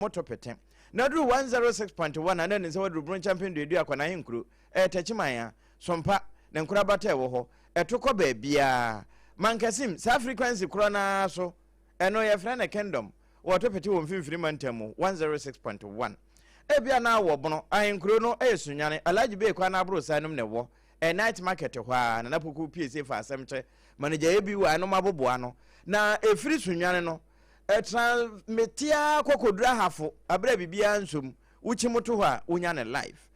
Moto pete. Na duru 106.1 a na nim sɛ waduru Bruncha Mpɛnduadua Akwan Ahenkuro, ɛyɛ Techiman a, Sompa, ne nkorabata a ɛwɔ hɔ, ɛto kɔ baabiara. Mankasim, saa frequency korɔ no ara so, ɛno yɛfrɛ no Kingdom, wɔto pete wɔ Mfimfini Mantam mu, 106.1. Ebia na wɔ Bono, Ahenkuro no yɛ Sunyani, Alhaji Bey kwan no aborosan nom na ɛwɔ, ɛyɛ Night Market hɔ ara, Nana Poku pie fa asɛm kyɛ, Manager ABY nom aboboa ano. Na ɛfiri Sunyani no, Ɛtra me te ara kɔ kɔduru ahafo aberɛ a biribiara nsɔ mu, wokyim to hɔ a wonya no live.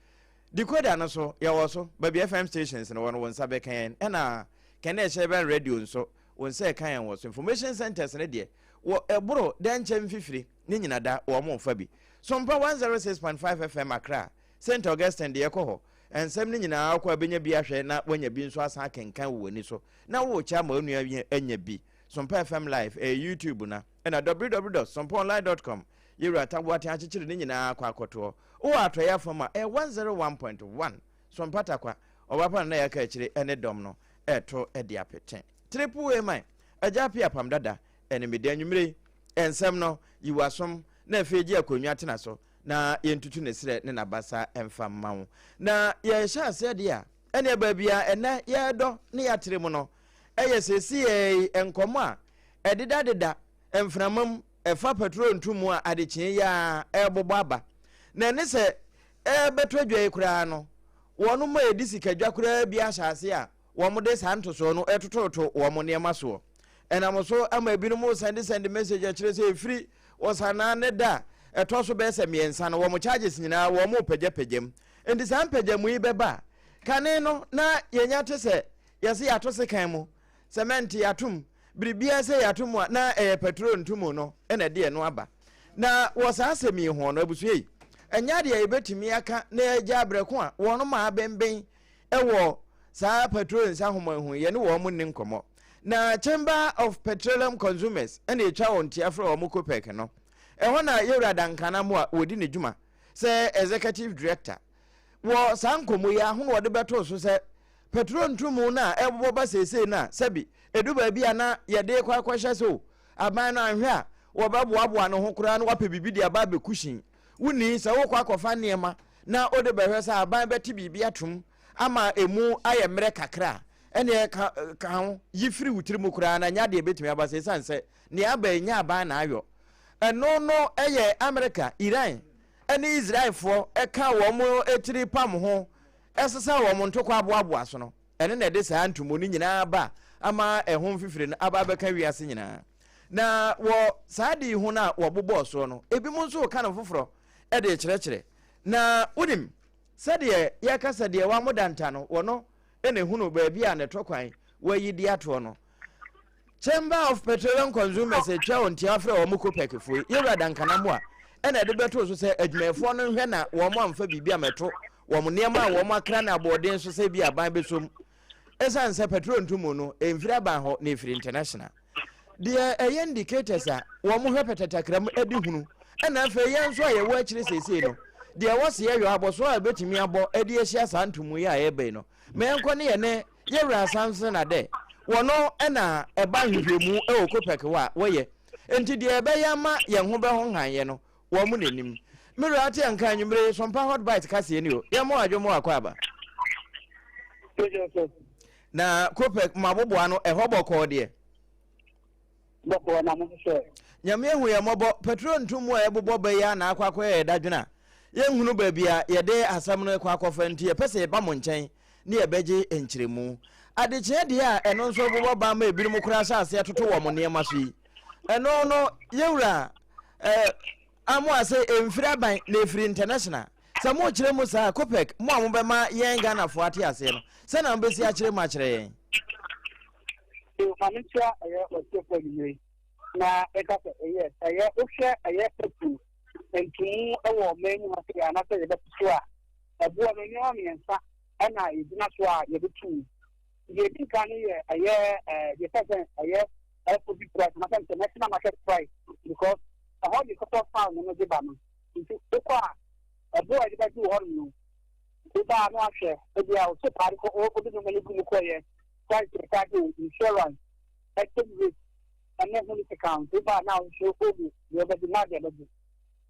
Decoder no so, yɛwɔ so, baabi FM stations no wɔ no wo nsa bɛka yɛn, ɛna kɛne ɛhyɛ bɛn radio nso, wo nsa ɛka yɛn wɔ so. Information centers no deɛ, wɔ ɛboro dɛnkyɛ mfifire ne nyina da wɔn mfa bi. Sompa 106.5 FM Accra, St. Augustine deɛ kɔ hɔ, nsɛm no nyinaa wokɔ a bɛnya bi ahwɛ na woanya bi nso asan akenkan wɔ w'ani so, na worekyɛ ama wo nua anya bi. Sompa FM Live, ɛyɛ YouTube na ɛna www dot sompaonline dot com Yɛwura Taboaten akyekyere ne nyinaa akɔ akɔtoɔ. Wowɔ atɔeɛ afam a, ɛyɛ 101.1 Sompa Takwa, Ɔbapa na na yɛaka akyire ɛne dɔm no ɛreto de apete. Triple A man, Agya Appiah Apam Dada ɛne me de anwummere yi nsɛm no yi w'asom na afei gye akonnwa tena so na yɛntutu ne serɛ ne n'abasa mfa mma wo. Na yɛrehyɛ aseɛ deɛ a, ɛneɛ baabi a ɛnɛ yɛredɔ ne yɛatere mu no, Ɛyɛ seesei yi nkɔmmɔ a ɛdedadeda mframa mu ɛfa patrol ntomu a adekyee yi ara ɛrebobɔ aba. Na ɛne sɛ ɛrebɛtɔ dwa yi koraa no, wɔn a ɛdi sikadwa koraa bi ahyɛ ase a wɔde saa ntosoɔ no retototo wɔn nneɛma soɔ. Ɛnam so ama ebinom resɛndesɛnde message ɛkyerɛ sɛ ɛfiri Ɔsanaa ne da a ɛtɔ so bɛyɛ sɛ mmiɛnsa no, wɔn charges nyinaa wɔn repagyapagya mu. Nti saa mpagyamu yi bɛba a, kane no na yɛnya te sɛ Yɛse yɛato sekan mu, sɛmɛnte yɛato mu, biribiara sɛ yɛato mu a na ɛyɛ pɛtro ntomu no na ɛde ɛno aba. Na wɔ saa asɛm yi ho no, abusua yi, ɛnyɛ adeɛ a yɛbɛtumi aka na yɛagya berɛ ko a wɔn a abenben wɔ saa pɛtro nsa homa ho yɛne wɔn nni nkɔmmɔ. Na Chamber of Petroleum Consumers na ɛtwa wɔn tia frɛ wɔn COPEC no. Ɛhɔ na Yɛwura Dankana Amoah wɔdi ne dwuma sɛ Executive Director. Wɔ saa nkɔmmɔ yi ara ho na wɔde bɛtoo so sɛ pɛtro ntomu no a ɛbobɔ ba seesei no a sɛbi ɛdu baabi a na yɛde kɔ akɔhyɛ sɛ o aban no anhwɛ a wɔbɛboaboa ne ho koraa na wapɛ biribi de aba abɛkuhyin wonni sɛ wokɔ akɔfa nneɛma na wode bɛhwɛ sɛ aban bɛte biribi atom ama ɛmu ayɛ mmerɛ kakra a ɛneɛ ka, ka ho yi firi wo tiri mu koraa na nyɛ adeɛ ɛbɛtumi aba sɛ ɛsiane sɛ nea aba ɛnyɛ aban na ayɔ ɛno no ɛyɛ Amerika, Iran ne Israelfoɔ ka wɔn tiri pam ho sesa wɔn ntokwa aboaboa so no, ɛno na ɛde saa ntomu no nyinaa ba ama ɛho mfifire no aba abɛka wiase nyinaa. Na wɔ saa de yi ho no a wɔbobɔɔ soɔ no, ebinom nso reka no foforɔ de rekyerɛkyerɛ. Na wonim, sɛdeɛ yɛka sɛ deɛ wɔamoda nta no, wɔno na ehunu baabi a ne to kwan wɔayi de atoɔ no. Chamber of Petroleum Consumers atwa wɔn tia frɛ wɔn COPEC foɔ yi, Yɛwura Duncan Amoah ɛna ɛde bɛtoo so sɛ adwumayɛfoɔ no nhwɛ na wɔn amfa biribi amɛto wɔn nneɛma a wɔn akra no aboɔden so sɛ bi aban bɛsom. Ɛsiane sɛ petrol ntomu no ɛmfiri aban hɔ na ɛfiri international. Deɛ ɛyɛ indicators a wɔn hwɛ pɛtɛtakra mu de hunu ɛna afei yɛn nso a yɛwɔ akyire seesei no deɛ ɛwɔ se yɛyɔ abɔsoɔ a ɛbɛtumi abɔ de ahyia saa ntomu yi a ɛreba yi no ma yɛnkɔ ne yɛne Yɛwura Samson Adeh, wɔno na ɛba nhwehwɛmu wɔ COPEC hɔ a wɔyɛ. Nti deɛ ɛbɛyɛ ama yɛn ho bɛho hannyɛ no, wɔn na nim. Me wura ate nka anwummere yi, Sompa Hot Bite kaseɛ ni o. Yɛn mo adwo mo akɔ aba. Na COPEC mo aboboa no, ɛhɔ bɔkɔɔ deɛ. Bɔkɔɔ na mo hwehwɛ. Nyame ahu yɛn mmɔbɔ, petrol ntomu a ɛbobɔ ba yi a na akɔ akɔyɛ yɛn dadwene a yɛnhunu baabi a yɛde asɛm no rekɔ akɔfa nti yɛpɛ sɛ yɛba mo nkyɛn ne yɛbɛgye nkyerɛmu. Adekyeɛ deɛ a ɛno nso bobɔ ba ma ebinom koraa hyɛ aseɛ toto wɔn nneɛma so yi, ɛno no yɛwura eh, amoa sɛ ɛmfiri aban na ɛfiri international. Sɛ mokyerɛ mu saa COPEC mo a mobɛma yɛn Ghanafoɔ ate aseɛ no, sɛ na mobɛsi akyerɛ mu akyerɛ yɛn? So ma menkyia ɛyɛ ɔtiefo anwummere yi na ɛka sɛ ɛyɛ ɛyɛ wohwɛ ɛyɛ petrol ntomu wɔ ɔman mu ha sɛ anaasɛ yɛbɛto so a ɛboɔ no nneɛma mmiɛnsa ɛna yɛgyina so a yɛde to mu. Deɛ ɛdi nkan no yɛ ɛyɛ ɛɛ deɛ fɛ sɛ ɛyɛ FOB price anaasɛ international market price because ɛhɔ de kɔtɔ pound no de ba no nti wokɔ a ɛboɔ a yɛde bɛgye wɔ hɔ no woba a na wahwɛ ebi a ɔsɛ paade kɔ wode nneɛma no gu mu kɔyɛ price yɛ charge o insurance exchange rate ɛne ho ne sika nti woba a na nso ogu deɛ ɔbɛgye na deɛ bɛgye.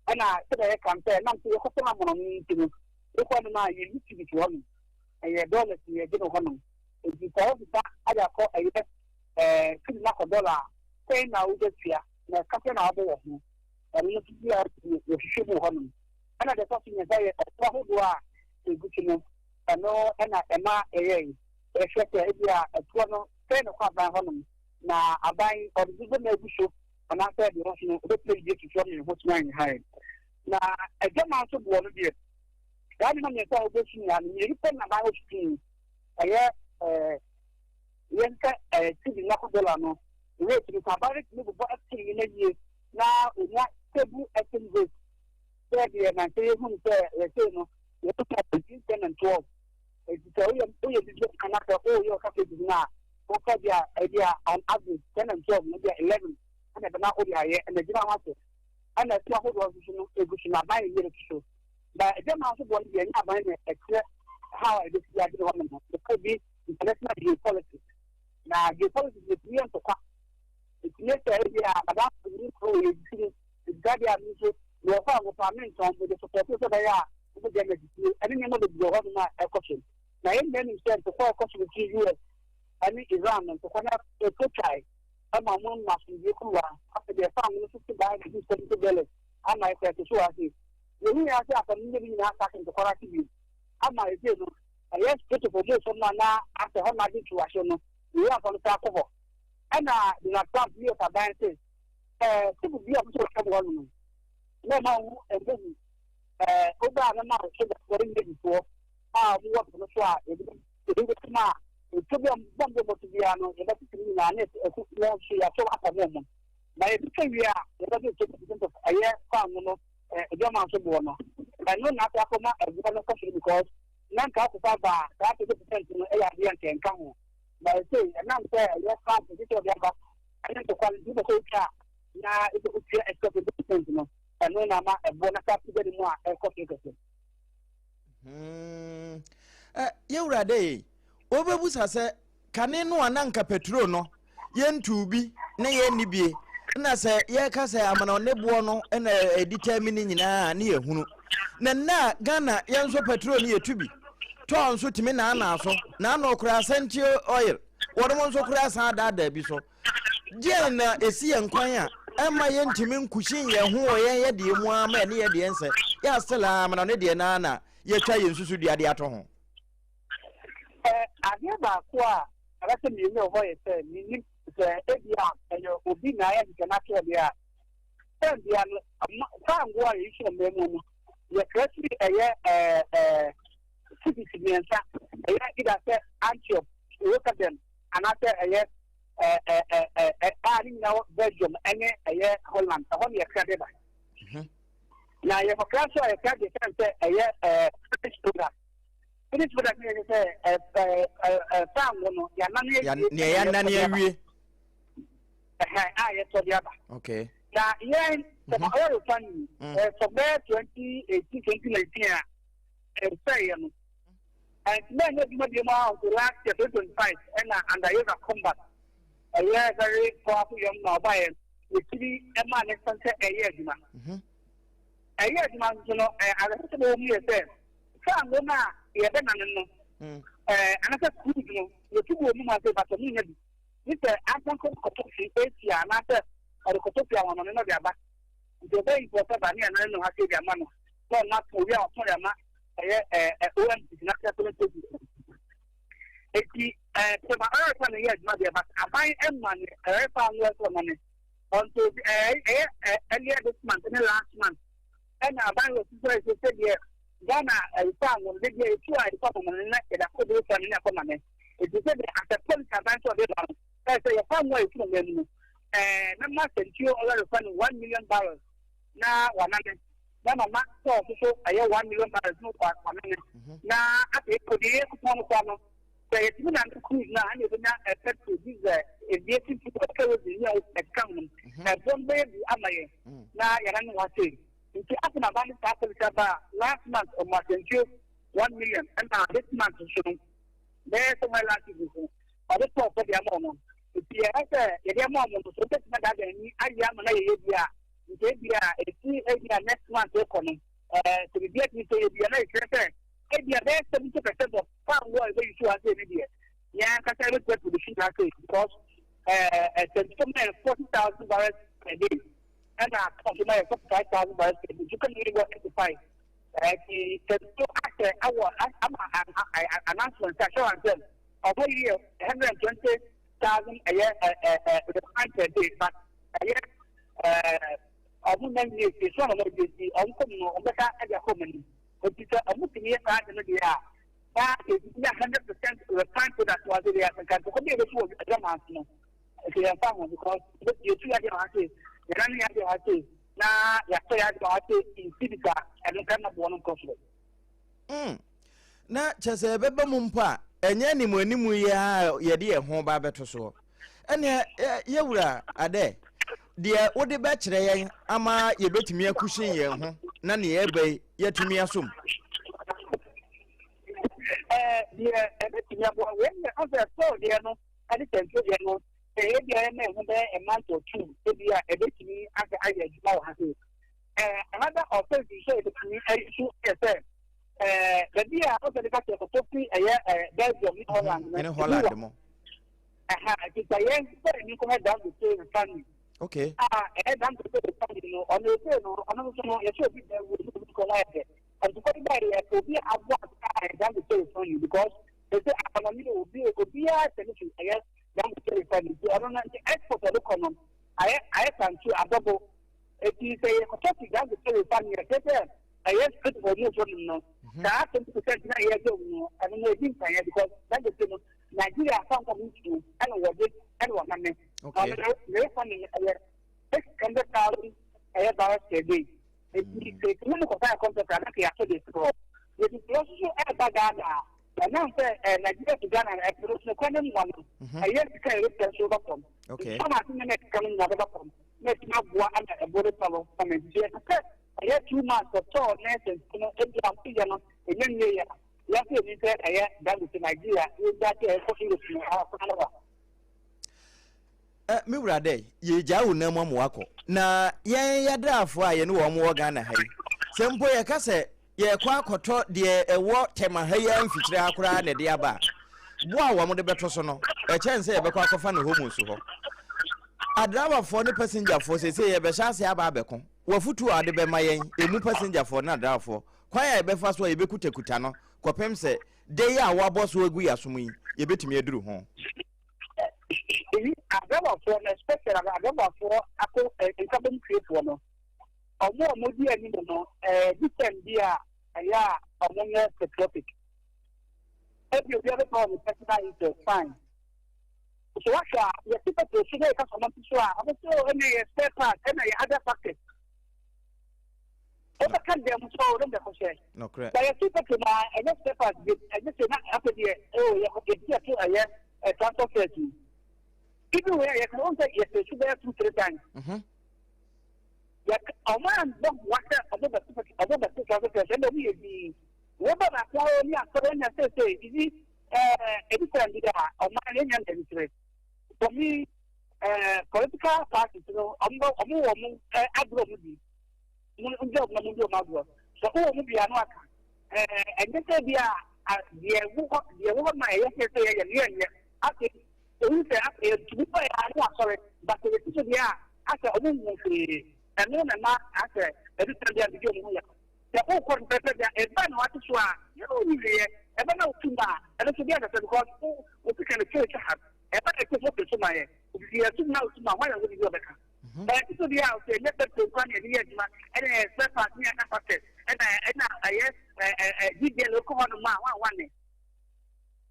Ɛna sɛdeɛ yɛka no sɛ ɛnam sɛ yɛkɔtɔ no amono no nti no, wokɔ nom a yɛnni cedis wɔ hɔnom, ɛyɛ dollars na yɛgye no hɔnom. Nti sɛ wosesa de akɔ ɛyɛ ɛɛ cedi no akɔ dollar a, sɛn na wobɛtua na ɛka sɛn na wabɔ wɔ ho? Ɛno no nso bi a yɛhwehwɛ mu wɔ hɔnom. Ɛna deɛ ɛtɔ so mmiɛnsa yɛ ɛtoɔ ahodoɔ a ɛgu so no, ɛno na ɛma yɛyɛ yɛhwɛ sɛ ebi a ɛtoɔ no sɛn na ɛkɔ aban hɔnom na aban ɔde dodoɔ na agu so anaasɛ deɛ ɔso no ɔbɛtumi ayi atutu ama yɛn ho tumi ayɛ hann. Na adwaman nso boɔ no deɛ, saa nneɛma mmiɛnsa a wobɛsu nyinaa no, mmienu pɛ na aban ɔsutu mu. Ɛyɛ ɛɛ yɛn sɛ ɛɛ cedi nako dɔla no rate no, sɛ aban no tumi bobɔ ɛto nneɛma yie na onya stable exchange rate sɛ deɛ nansa yɛhu no sɛ yɛsei no yɛbɛtumi between 10 and 12. Eti sɛ woyɛ business anaasɛ woyɛ ɔka cases no a, wofa bi a ebi a on average 10 and 12 no, bi a 11 ɛna ɛbɛma wode ayɛ ɛna gyina ho ase. Ɛna ɛto ahodoɔ nso so no egu so na aban yɛ no to so ba ɛgyama nso boɔ no deɛ, ɛnyɛ aban na ɛkyerɛ how a ɛbɛsi agyina hɔ nom. Ɛkɔ bi international geopolitics na geopolitics ɛtumi yɛ ntɔkwa, ɛtumi sɛ ebi a madam ni kuro yɛ sisi no ɛdika deɛ a mi nso mewɔ fa ngopa me ntɔn mede support sɛ bɛyɛ a wobɛgya no adisie ɛne nneɛma bebree wɔ hɔnom a ɛkɔ so. Na yɛn nyinaa nim sɛ ntɔkwa a ɛkɔ so between US ɛne Iran no, ntɔkwa no ɛkɔ twae ɛma ɔmo ma asomdwie kuruwa. Afei deɛ ɛfa no nso so baa de $70 ama ɛkɔ ɛto so ase. Yɛhu yɛn ase asɛm no bi nyinaa sa ntɔkwa no ase bio ama ɛsei no ɛyɛ Strait of Hormuz no a na asɛ hɔ na agye to ahyɛ no, Iran fa no sa akɔ hɔ. Ɛna Donald Trump US aban sɛ sibu bi a ɔmo sɛ ɔtwa mu hɔ no na ɛma wo ɛmɛhu ɔbaa no ma sogyafoɔ ne navyfoɔ a ɔmo wɔ po no so a yɛde yɛde bɛtum a etu bi a bɔmbo bɔto biara no yɛbɛtete ne nyinaa ne ɛko wɔn so yɛato apam wɔn na yɛde twa wie a yɛbɛde 20% of ɛyɛ fango no ɛdwama nso boɔ no. Ɛno na akɔ akɔma ɛboɔ no kɔ soro because na nka akɔfa ba a saa 20% no ɛyɛ adeɛ nka ɛnka ho na ɛsɛ ɛnam sɛ ɛyɛ fango tete ɔde aba ɛne ntɔkwa no nti wopɛ sɛ wotwa a na ɛsɛ wotua extra 20% no. Ɛno na ama ɛboɔ no asa apagya ne mu a ɛkɔ soro kɛse. Yɛwura dɛ wobɛbusa sɛ kane no a na nka petrol no yɛntuu bi na yɛnni bie na sɛ yɛka sɛ amana ne boɔ no na ɛdi tɛmi no nyinaa ne yɛhunu na nna a Ghana yɛn nso petrol no yɛtu bi tɔɔ nso tumi naanaa so naanɔ koraa Sentuo Oil wɔnom nso koraa san daadaa bi so. Deɛn na ɛsi yɛn kwan a ɛma yɛntumi nkuhyin yɛn ho wɔ yɛn yɛdeɛ mu ara ma ɛne yɛ deɛ nsɛ yɛ asela amana ne deɛ naa na yɛtwa yɛn susu dua de ato ho? Adeɛ baako a ɛbɛsɛ mmienu wɔ hɔ yɛ sɛ menim sɛ ebi a ɛyɛ obi na ayɛ hyehyɛ n'atoɔ deɛ a sɛ bia no fango a yɛyi hyɛ ɔman mu no yɛkra firi ɛyɛ ɛɛ cities mmiɛnsa, ɛyɛ either sɛ Antwerp, Rotterdam anaasɛ ɛyɛ ɛɛ ɛɛ ɛɛ a ne nyinaa wɔ Belgium ɛne ɛyɛ Holland. Ɛhɔ ne yɛkra de ba. Na yɛkɔkra nso a yɛkra de sɛn sɛ ɛyɛ finished product. Finished product ne yɛ sɛ ɛɛ ɛɛ ɛɛ fango no yɛanane awie. Nea yɛanane awie. Ɛhɛn a yɛtɔ de aba. Na yɛn sɛ ɔyɛ refinery for bɛyɛ 2018, 2019 a ɛsɛeɛ no ɛntumi anyɛ adwuma bi mu a until last year 2025 ɛna under Yoga Combat ɛyɛ very powerful yɔm na ɔbaeɛ yɛtumi ɛma ne nsa sɛ ɛyɛ adwuma. Ɛyɛ adwuma nso no awerɛhosɛm a ɛwɔ mu yɛ sɛ fango no a yɛbɛnane no anaasɛ crude no yɛtu gu wɔ mu ase but ɔmo nya bi ne sɛ asanko kɔtɔ fi Asia anaasɛ ɔde kɔtɔ fi awɔnɔne no de aba nti ɔbɛyi import ba ne yɛnane no ha sɛ de ama no na ɔno ato owi a ɔtɔn de ama ɛyɛ ɛɛ OMC national filling station. Eti sɛma ɔyɛrefa no yɛ adwuma deɛ, but aban ɛma ne ɛyɛrefa no ɛsɛ ɔma ne until ɛyɛ earlier this month ne last month ɛna aban wɔ sisɛ ɛsɛ sɛ deɛ Ghana ɛfa ano de deɛ etu a ɛfa mɔmɔ no na yɛde akɔ de fa no ne akɔ ma ne eti sɛ deɛ asɛ policy aban sɛ ɔde ba no ɛsɛ yɛfa mu a etu na mu no mɛma Sentuo ɔyɛrefa no 1 million barrels na wanane na mama sɛ ɔso so ɛyɛ 1 million barrels no wanane na afei kò deɛ yɛ kuta no kora no sɛ yɛtumi nante crude no a ɛna yɛbɛnya petrol, diesel, aviation fuel, kerosene ne ɛka ho no ɛboɔ no bɛyɛ bi ama yɛn na yɛn ano ase. Nti afei na aba ne saa policy aba a last month ɔmo Asentuo 1 million ɛna this month nso no bɛyɛ somewhere last week nso ɔde tɔɔ fɔ de ama ɔmo. Nti yɛhɛ sɛ yɛde ama ɔmo no so wobɛtumi adaadaa ani ayɛ ama no ayɛyɛ bi a. Nti ebi a eti ebi a next month ekɔ no, sɛ biribi atumi sɛ ebi a na ekyerɛ sɛ ebi a bɛyɛ 70% of fango a ebeyi so ase ne deɛ, yɛn ankasa ebetumi produce na ase, because 74 ma yɛ 40,000 barrels per day, ɛna kɔnso ma yɛ 45,000 barrels per day, nti kɔmi yɛ wɔ 85. Ɛti sɛnso ahyɛ awɔ ama announcement assurance sɛ ɔmo yi yɛ 120,000 ɛyɛ ɛ ɛ ɛ refined per day, but ɛyɛ ɔmo nan yie fi so na ɔmo yie ti ɔmo kɔm no, ɔmo bɛka ɛde akɔ ɔmo anim. Eti sɛ ɔmo tumi yɛ saa de no deɛ a, na ebi nya 100% refined product wɔ ase deɛ, nka ntɔkwa bi a ebesi wɔ ɛdɛm ase no nti yɛn fa ho, because yɛtu yɛ adeɛ wɔ ha se, yɛn nan yɛ adeɛ wɔ ha se, na yɛatɔ yɛ adeɛ wɔ ha se nsi bi a ɛno nka na boɔ no nkɔ soro. Na kyɛ sɛ ɛbɛba mu mpo a, ɛnyɛ animu animu yi a yɛde yɛn ho ba abɛto soɔ. Ɛneɛ yɛwura adɛ deɛ wode bɛkyerɛ yɛn ama yɛbɛtumi akuhyin yɛn ho na neɛ ɛba yi yɛatumi asom. Deɛ ɛbɛtumi aboa wei deɛ, ɔsɛ sɔɔ deɛ no ɛne sɛnto deɛ no, ɛyɛ deɛ ɛma ɛho bɛyɛ a month or two ebi a ɛbɛtumi asɛ ayɛ adwuma wɔ ha so. Another alternative sɛ ɛbɛtumi ayi so yɛ sɛ baabi a ɔsɛ de ka kyerɛ kɔtɔ fi ɛyɛ Belgium ne Holland no. Ɛne Holland mo. Ɛha nti sɛ yɛn sɛ ɛni nkɔmɛ Dangote Refinery. A ɛyɛ Dangote Refinery no, ɔno ese no, ɔno nso no yɛsɛ obi bɛ wo obi kɔn ayɛ dɛ ntokwa bi ba yɛ obi aboa a ɛyɛ Dangote Refinery, because ɛsɛ akɔnɔmi obi obiara sɛ ne fi ɛyɛ Dangote Refinery, nti ɔno no nti export ɔde kɔ no ayɛ santu adɔbo. Eti sɛ yɛkɔtɔ fi Dangote Refinery, ɛsɛ sɛ ɛyɛ straight for mu so no saa 20% na yɛ gye mu no, ɛno no edi nsanyɛ, because Dangote no Nigeria afa nkɔm nsuo ɛna wɔde ɛna wɔname ɔno ne refinery no ɛyɛ 600,000 ɛyɛ barrels per day. Eti sɛ eti mu kɔfa yɛ contract a, na kɛ yɛatɔ de si hɔ, yɛde si hɔ soso ɛba Ghana a, ɛnam sɛ Nigeria to Ghana ɛpɛrɛ so kwan ne mu no, ɛyɛ sika yɛ bɛ so bɛ fam. Nsɔm ase ne na sika no nyinaa bɛba fam na ɛtumi aboa ama ɛbo ne tɔ no ama. Nti yɛpɛ sɛ ɛyɛ 2 months ɔtɔɔ nɛɛsɛn no ebi a yɛ no ɛnyɛ nwie yɛ a, yɛsɛ ɛni sɛ ɛyɛ Dangote Nigeria yɛgya sɛ ɛkɔ Europe no akɔna no wa. Me wura dɛ yɛgyaa wo nam mu ama wakɔ na yɛn yɛadraafoɔ a yɛne wɔn wɔ Ghana ha yi, sɛ mpo yɛka sɛ yɛkɔ akɔtɔ deɛ ɛwɔ Tɛma ha yi a mfikyire ha koraa na ɛde aba a, boa a wɔn de bɛto so no ɛkyɛn sɛ yɛbɛkɔ akɔfa no Hormuz hɔ. Adraafoɔ ne pasengyafoɔ seesei yɛbɛhyɛ ase aba abɛko. Wafutuo a wɔde bɛma yɛn emu pasengyafoɔ ne adraafoɔ, kwan a yɛbɛfa so a yɛbɛkutakuta no kɔpem sɛ de yi a wɔabɔ so agu yɛ asom yi yɛbɛtumi aduru ho. Eyi adrabafoɔ no, especially adrabafoɔ akɔ nkabom tuefoɔ no, ɔmo a ɔmo di anim no, bi sɛm bi a ɛyɛ a ɔmo nyɛ patriotic. Ebi obi abɛka ɔmo personal interest, fine. So wahwɛ a, yɛte petrol so na yɛka sɛ ɔmo nte so a, ɔmo sɛ ɛna yɛ spare part, ɛna yɛ other factors. Wobɛka dɛm so ɔno bɛkɔ hyɛ. Nokorɛ. Na yɛte petrol na ɛnyɛ spare part bi, ɛnyɛ sɛ na afɛ deɛ ɛwɔ yɛ yɛde yɛto ɛyɛ transport fares yi. Even wei a yɛka wɔn sɛ yɛte so bɛyɛ two three times. Yɛ ɔmo ambɔ wa sɛ ɔmo bɛto ɔmo bɛto transport fares, ɛna ɔmo yɛ dii. Wɔbɛ baako a ɔni asɔre ɛna sɛsɛ ibi ebi sɛ bi a ɔman yɛn nya ndɛnkyerɛ. For me, political parties no, ɔmo bɛ ɔmo wɔ ɔmo agorɔ ɔmo di. Mo ngye ɔmo na mo di ɔmo agorɔ. Sɛ ɔwɔ mu bia no aka ɛnyɛ sɛ bi a deɛ wɔ hɔ ma ɛyɛ sɛ yɛyɛ no yɛnyɛ. Afei owu sɛ afei ntumi bɔ yɛ ano asɔre, but yɛ ti so deɛ a asɛ ɔmo nhu hwee, ɛno na ma asɛ ɛbi sɛ bi a bibi ɔmo ho yɛ sɛ ɔkɔ no pɛpɛ deɛ ɛba na wate so a yɛn no wieɛ ɛba na otu ma ɛno so bi asɛ because wo wo sika no twɛ ha, ɛba na ɛkɔ so so ma yɛ obi yɛ tum na otu ma wɔn yɛ wɔn bi ɔbɛka ɛti so deɛ a ɔsɛ ɛnyɛ petrol kwan yɛde yɛ adwuma, ɛna ɛyɛ spare part ne other factors, ɛna ɛyɛ ɛ ɛ GDL okɔ hɔ nom a wɔn a wɔn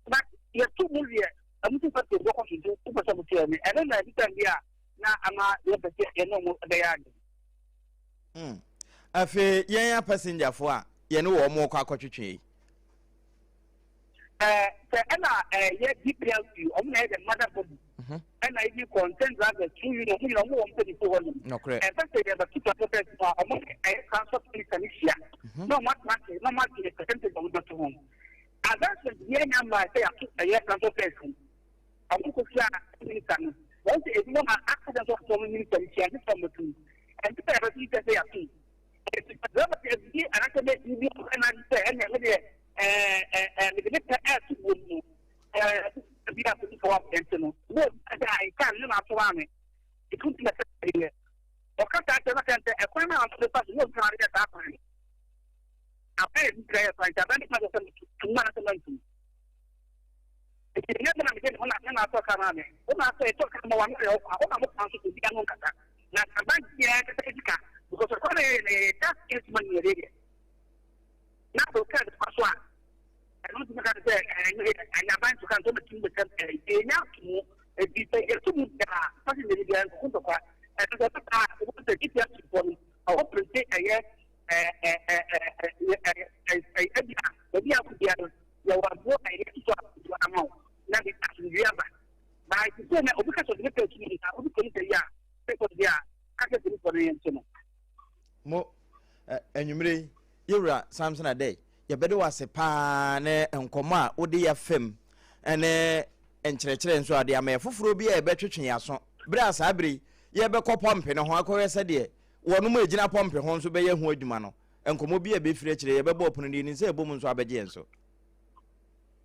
but yɛtu mu deɛ ɛmu ti petrol bɔ kɔ so, nti wopɛ sɛ mo tiɛ mi ɛno na ɛbi sɛn bi a na ama yɛpɛ sɛ yɛne ɔmo bɛyɛ ade. Afei yɛn apasengyafoɔ a yɛne wɔn mo kɔ akɔtwetwe yi. Sɛ ɛna ɛyɛ DPLC, ɔmo na ɛyɛ the mother body, ɛna ebi concerned drivers through union, ɔmo nyina ɔmo wɔ mpanyinfo hɔ nom. Ɛfɛ sɛ yɛbɛto transport fares mu a, ɔmo ɛyɛ transport minister ne hyia na ɔmo atena ase na ɔmo agye percentage ɔmo bɛto ho. Advancement bi anya mmaa sɛ yɛato ɛyɛ transport fares mu, ɔmo kɔ hyia minister no, wɔn sɛ ebi wɔn a aka sɛ nso ɔmo minister ne hyia ne sɛ ɔmo bɛto mu. Ɛnte sɛ yɛbɛto sɛ sɛ yɛatom. Enti sɛ driver sɛ afidie anaasɛ machine bi a na sɛ ɛnna me deɛ ɛɛ ɛɛ mede me pɛ ɛɛto buo mu ɛɛ bi a polisifoɔ abɛnte no wo sɛ ayi kaa no na ato ame ɛtu nti na sɛ ɛyɛ ɔka saa kyerɛ na kyerɛ sɛ ɛkwan no a ɔno de fa so na obi na ɔde yɛ saa kwan no abɛn ebi kura yɛ kwan nti abɛn de kwan sɛ tum anaasɛ mantum. Nti ɛnyɛ me na mede me ho na me na atɔ ka maa me. Wo na atɔ ɛtɔ ka ma wa mmerɛ wo kwa. Wo na mo kwan so obi ano nkasa. Na aban biara kasa sika because ɛkwan na yɛyɛ na yɛyɛ tax case money yɛde yɛ. Na sɛ ɔka de fa so a ɛno nti meka sɛ ɛnyɛ ɛnyɛ aban so ka nti ɔbɛtumi bɛka ɛnya ato mu ebi sɛ yɛto mu biara passenger ni biara nkoko ntɔkwa ɛno sɛ ɛbɛka a wɔn sɛ GPS foɔ no ɔwɔ printi ɛyɛ ɛɛ ɛɛ ɛɛ ɛɛ ɛbi a baabi a akɔ biara no Yɛwɔ aboɔ a yɛde atoto asomdwoeɛ ama wo na de asomdwoeɛ aba. By te sɛ na obi ka sɛ ɔde ne pɛ tumi nka obi polisi ayi a sɛ ɔde a ka sɛ polisifoɔ no yɛnte no. Mo, anwummere yi, yɛwura Samson Adei, yɛbɛde wo ase paa ne nkɔmmɔ a wode yɛ fam ne nkyerɛkyerɛ nso a de ama yɛ foforɔ bi a yɛbɛtwetwe yɛn aso berɛ a saa berɛ yi yɛbɛkɔ pɔmpe no ho akɔhwɛ sɛdeɛ wɔnom a ɛgyina pɔmpe ho nso bɛyɛ ho adwuma no. Nkɔmmɔ bi a ɛbɛfiri akyire, yɛbɛbɔ ɔpono no, yɛnim sɛ ɛbɔ mu nso abɛgye yɛn so.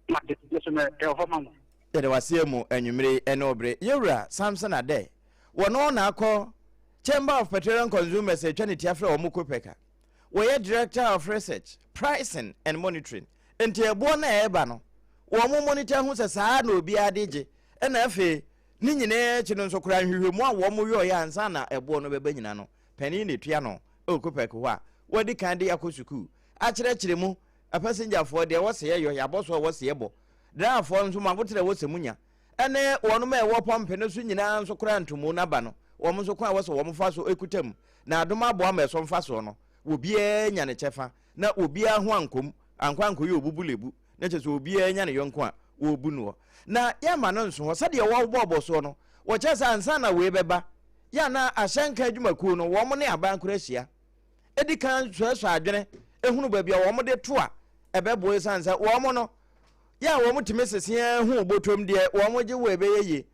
Mate, me nso mɛ ɛwɔ hɔ ma mo. Yɛda wo ase mu anwummere yi ɛne ɔbere. Yɛwura Samson Adeh, wɔno na akɔ Chamber of Petroleum Consumers atwa ne ti afrɛ wɔn COPEC a wɔyɛ Director of Research, Pricing and Monitoring. Nti ɛboɔ no a ɛreba no, wɔn monitor hu sɛ saa na obiara de gye. Ɛna afei, ne nyinaa akyi no nso koraa nhwehwɛmu a wɔn yɔeɛ ansa na ɛboɔ no bɛba nyina no, panin na ɛtua no wɔ COPEC hɔ a wɔadi kan de akɔ sukuu akyerɛkyerɛ mu apasengyafoɔ deɛ ɛwɔ sɛ yɛyɔ, yɛabɔ so a ɛwɔ sɛ yɛbɔ, driverfoɔ nso mo aboterɛ ɛwɔ sɛ monya, ɛne wɔnom a ɛwɔ pɔmpe no so nyinaa nso koraa ntomu no aba no, wɔn nso kwan a ɛwɔ sɛ wɔn fa so kuta mu na adom aboa ma ɛso mfasoɔ no, obiara nya ne kyɛfa na obiara ho ankɔ mu, ankɔ ankɔyɛ obubulebu, na kyerɛ sɛ obiara nya ne yɔnko a wɔrebu noɔ. Na yɛmma no nso hɔ, sɛdeɛ wɔbɔɔbɔ soɔ no, wɔkyerɛ sɛ ansa na wei bɛba, yɛ a na ahyɛnka adwumakuo no wɔn ne aban koro ahyia di kan suasua adwene hunu baabi a wɔn de to a ɛbɛboa esiane sɛ wɔn no yɛ a wɔn tumi sese ara hu botom deɛ wɔn gye wɔ ɛbɛyɛ yie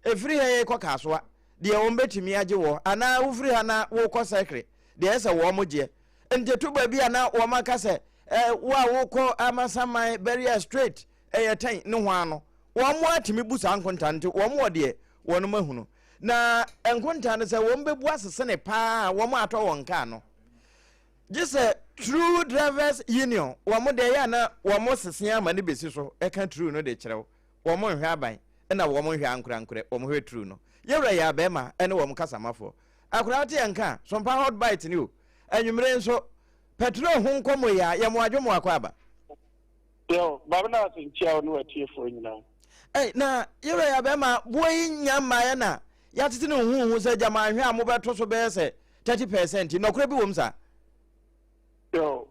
ɛfiri ha yɛkɔ Kasoa deɛ wɔn bɛtumi agye wɔ anaa wofiri ha na wokɔ sɛkre deɛ ɛsɛ wɔn gyeɛ nti to baabi a na wɔn aka sɛ ɛ wo a wokɔ Amasaman Barrier Straight ɛyɛ tɛn ne ho ano wɔn atumi bu saa nkonta nti wɔn wɔ deɛ wɔn ahunu Na nkontaa no sɛ wɔn bɛbu asesene paa a wɔn atɔ wɔn kaa no. Gye sɛ True Drivers Union wɔn deɛ yɛ a na wɔn sese ama no bɛsi so ɛka true no de kyerɛw. Wɔn nhwɛ aban ɛna wɔn nhwɛ ankorankorɛ, wɔn hwɛ true no. Yɛwura yɛ abɛɛma ɛne wɔn kasamafoɔ. Akoraa wote yɛn nka a, sompa hot bite ne o. Anwummere nso, pɛtrol ho nkɔmmɔ yi a, yɛ mo adwo mo akɔ aba. Yo, Maame na ase nkyia wo ne w'atiefoɔ nyinaa. Ei, na yɛwura yɛ abɛɛma, boɔ yi nya mmaeɛ na yɛatete no huhu sɛ gyama ahwɛ a mobɛto so bɛyɛ sɛ 30%. Nɔkorɛ bi wom saa? Yo,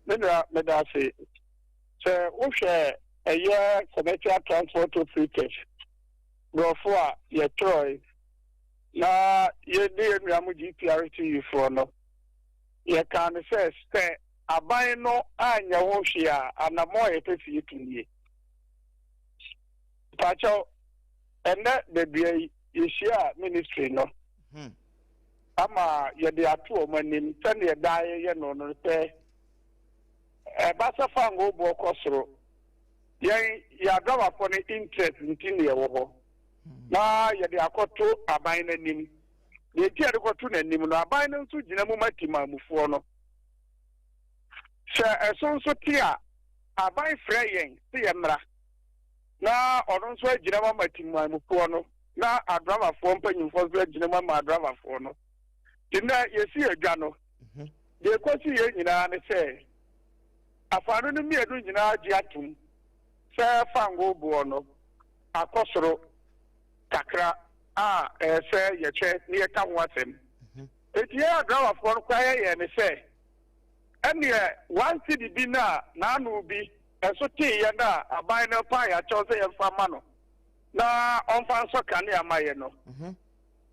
me nua meda ase. Sɛ wohwɛ ɛyɛ Commercial Transport Operators borɔfo a yɛtwerɛe na yɛne yɛn nua mo GPRTU foɔ no, yɛkaa no sɛ sɛ aban no anyɛ ho hwee a, anammɔn a yɛpɛ sɛ yɛtu nie. Mpakyɛw, ɛnnɛ dadua yi, yɛhyiaa ministry no ama yɛde ato wɔn anim sɛdeɛ daa yɛyɛ no no sɛ ɛba sɛ fangoo boɔ kɔ soro, yɛn yɛ adramafoɔ no interest nti na yɛwɔ hɔ na yɛde akɔto aban no anim. Deɛ nti yɛde kɔto n'anim no, aban no nso gyina mu ma timamufoɔ no. Sɛ ɛso nso te a, aban frɛ yɛn sɛ yɛmmra na ɔno nso agyina mu ama timanmufoɔ no na adramafoɔ mpanyimfoɔ nso agyina mu ama adramafoɔ no. Nti nnɛ yɛsi adwa no, deɛ ɛkɔsi yɛn nyinaa ne sɛ afaano no mmienu nyinaa gye atom sɛ fangoo boɔ no akɔ soro kakra a ɛyɛ sɛ yɛhwɛ na yɛka ho asɛm. Enti yɛn adramafoɔ no koraa yɛyɛɛ ne sɛ ɛneɛ one cedi bi no a n'ano bi ɛso teeɛ no a aban no paa yɛn akyɛw sɛ yɛmfa mma no na ɔmfa nsɔ kanea ma yɛn no,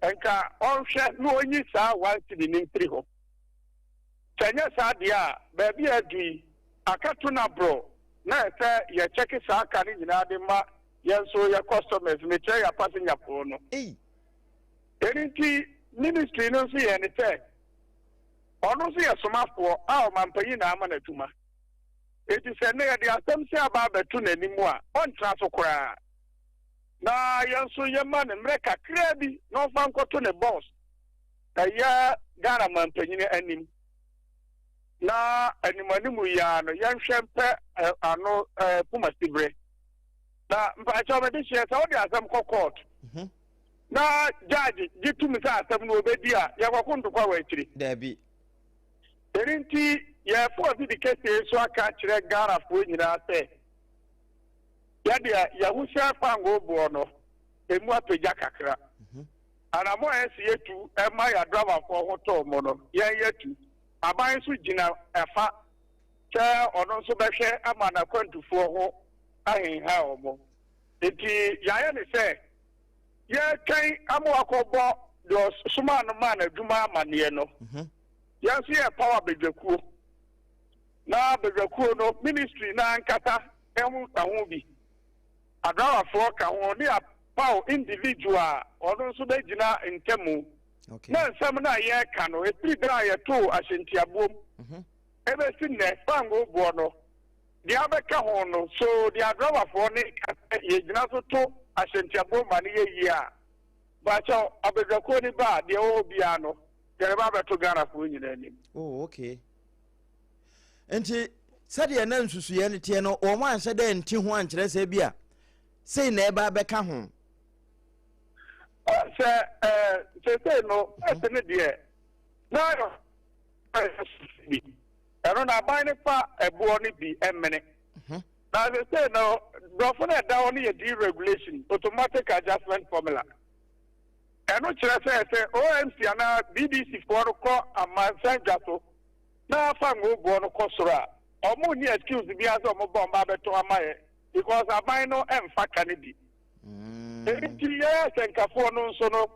nka ɔnhwɛ na ɔnyi saa one cedi no mfiri hɔ. Sɛ ɛnyɛ saa deɛ a, baabi a adu yi, aka to no aborɔ na ɛsɛ yɛkyɛke saa ka no nyinaa de ma yɛn nso yɛ customers, mekyerɛ yɛn apasenyafoɔ no. Ɛno nti. Ministry no nso yɛ ne sɛ ɔno nso yɛ somafoɔ a ɔmampanyin na ama no adwuma. Eti sɛ nnɛ yɛde asɛm sɛ aba abɛto n'anim a, ɔntena so koraa. Na yɛn nso yɛma no mmerɛ kakraa bi na ɔmfa nkɔto ne boss, ɛyɛ Ghana mampanyin anim. Na anim anim yi ara no, yɛnhwɛ mpɛ ano poma sibere. Na mpakyɛw mede hyɛ sɛ wode asɛm kɔ court na judge gye tum sɛ asɛm no obedi a, yɛkɔko ntokwa wɔ akyiri. Daabi. Ɛno nti yɛfo afidi kɛseɛ so aka akyerɛ Ghanafoɔ nyinaa sɛ yɛdeɛ yɛho sɛ fangoo boɔ no emu apagya kakra. Anammɔn a ɛsɛ yɛtu ɛma yɛadrabafoɔ ho tɔɔ mu no, yɛn yɛtu. Aban nso gyina ɛfa sɛ ɔno nso bɛhwɛ ama n'akwantufoɔ ho ahenha wɔn. Nti yɛayɛ ne sɛ yɛtwɛn ama wakɔbɔ deɛ ɔsomaa no maa n'adwuma amanneɛ no. Yɛn nso yɛ power badwakuo. Na badwakuo no, ministry no ankasa ho ka ho bi. Adrawafoɔ ka ho ne apaw individual a ɔno nso bɛgyina ntamu. Na nsɛm no a yɛreka no, ɛfiri berɛ a yɛtoo ahyɛntiaboom ɛbɛsi nnɛ, fangoo boɔ no, deɛ abɛka ho no, so deɛ adrawafoɔ ne ka sɛ yɛgyina so to ahyɛntiaboom ma no yɛ yie a, baakyɛw abadwakuo no ba a, deɛ ɛwɔ hɔ biara no, yɛde ba abɛto Ghanafoɔ nyinaa anim. Oh, okay. Nti sɛdeɛ na nsusuiɛ no teɛ no, wɔn anhyɛ dɛ nti ho ankyerɛ sɛ bi a sei na ɛba abɛka ho. Sɛ ɛɛ seesei no ɛsɛ ne deɛ na bi ɛno na aban no fa ɛboɔ no bi ɛmene. Na seesei no borɔfo no ɛda hɔ no yɛ deregulation, automatic adjustment formula. Ɛno kyerɛ sɛ sɛ OMC anaa BDC foɔ no kɔ amansan dwa so na afa ngo boɔ no kɔ soro a, ɔmo nni excuse biara sɛ ɔmo ba ɔmo ba abɛtɔn ama yɛ because aban no ɛmfa ka no bi. Enti yɛn asɛnkafoɔ no nso no,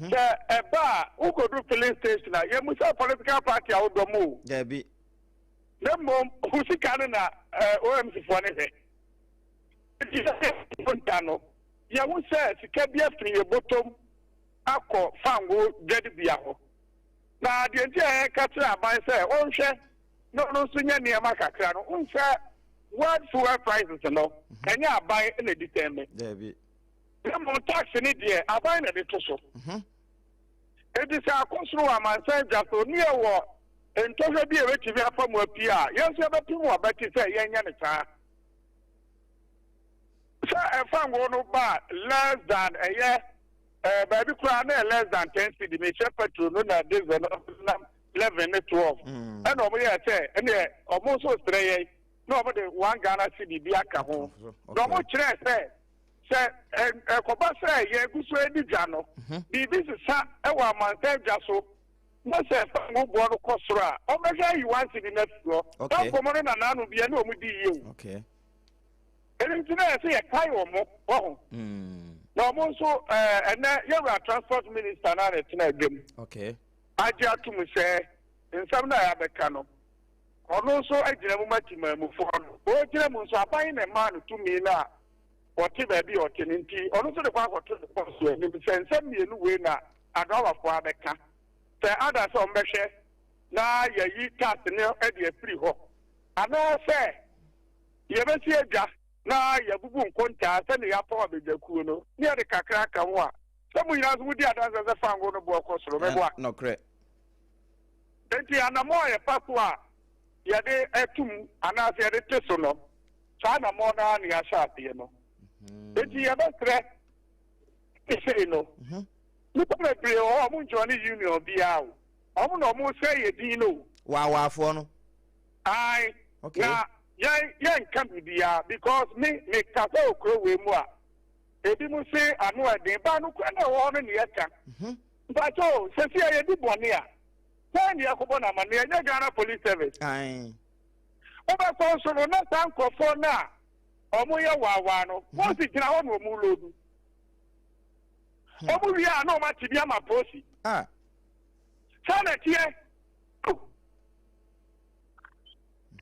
sɛ ɛba a wokɔdu filling station a, yɛmmusa political party a wodɔ mu o. Dabi. Na mmom wo sika no na OMC foɔ no hwɛ. Enti sɛ da no, yɛhu sɛ sika bi afiri yɛn bɔtɔm akɔ fango dwadibea hɔ. Na deɛ nti a yɛka kyerɛ aban sɛ ɔnhwɛ na ɔno nso nyɛ nneɛma kakra no, wohu sɛ world fuel prices no, ɛnyɛ aban na ɛdi tɛn. Dabi. Na mmom tax ne deɛ aban na ɛde to so. Enti sɛ akɔ soro wɔ amansan dwa so ne yɛwɔ ntɔhwɛ bi a ɛbɛtumi afa mu apie a, yɛn nso yɛbɛpem wɔ abati sɛ yɛnyɛ ne saa. Sɛ ɛfa ngo no ba less than ɛyɛ baabi koraa na yɛ less than 10 cedi, mehyɛ petrol no na diesel no nam 11 ne 12, ɛna ɔmo yɛ sɛ ɛneɛ ɔmo nso srɛ yɛn na ɔmo de 1 Ghana cedi bi aka ho, na ɔmo kyerɛ sɛ sɛ ɛkɔba sɛ yɛgu so adi dwa no, biribi sesa ɛwɔ amansan dwa so na sɛ ɛfa ngo boɔ no kɔ soro a, ɔmbɛhwɛ ayi 1 cedi no afiri hɔ. Na nkɔmmɔ no nanaano bia ne ɔmo di yie o. Ɛno nti na yɛsɛ yɛkae wɔ mo wɔ ho na ɔmo nso ɛnɛ yɛwura transport minister na ne tena adwam agye atom sɛ nsɛm no a yɛabɛka no, ɔno nso agyina mu ma timaamufoɔ no. Ɔgyina mu nso, aban na ɛmaa no tumi no a ɔte baabi a ɔte no, nti ɔno nso de kɔ akɔto ne boss anim sɛ nsɛm mmienu wei na adrawafoɔ abɛka sɛ ada sɛ ɔmbɛhwɛ na yɛyi tax no de afiri hɔ anaasɛ yɛbɛsi adwa na yɛbubu nkontaa sɛne yɛapɔn abadwakuo no ne yɛde kakra aka ho a, sɛ mo nyinaa nso modi adanse sɛ fango no boɔ kɔ soro, meboa. Nɔkorɛ. Enti anammɔ a yɛfa so a yɛde atum anaasɛ yɛde te so no, saa anammɔ no ara ne yɛahyɛ aseɛ no. Enti yɛbɛsrɛ sei no, nnipa bebree wɔ hɔ a ɔmo njoin union biara o, ɔmo na ɔmo sɛ yɛ din no o. Waawaafoɔ no. Ae. Na yɛn yɛnka biribiara because me mekasa wɔ kuro wei mu a, ebi mo se ano ɛden baa no kura na ɛwɔ hɔ no ne yɛka. Mpakyɛ o, sɛsi a yɛdi bɔne a, sɛn ne yɛkɔbɔ no amanneɛ? Ɛnyɛ Ghana Police Service. Wobɛkɔ nso no, na saa nkurɔfoɔ no a ɔmo yɛ waawaa no, wɔn si gyina hɔ na ɔmo load. Ɔmo wie a, na ɔmo ate bi ama polisi. Saa na ɛteɛ.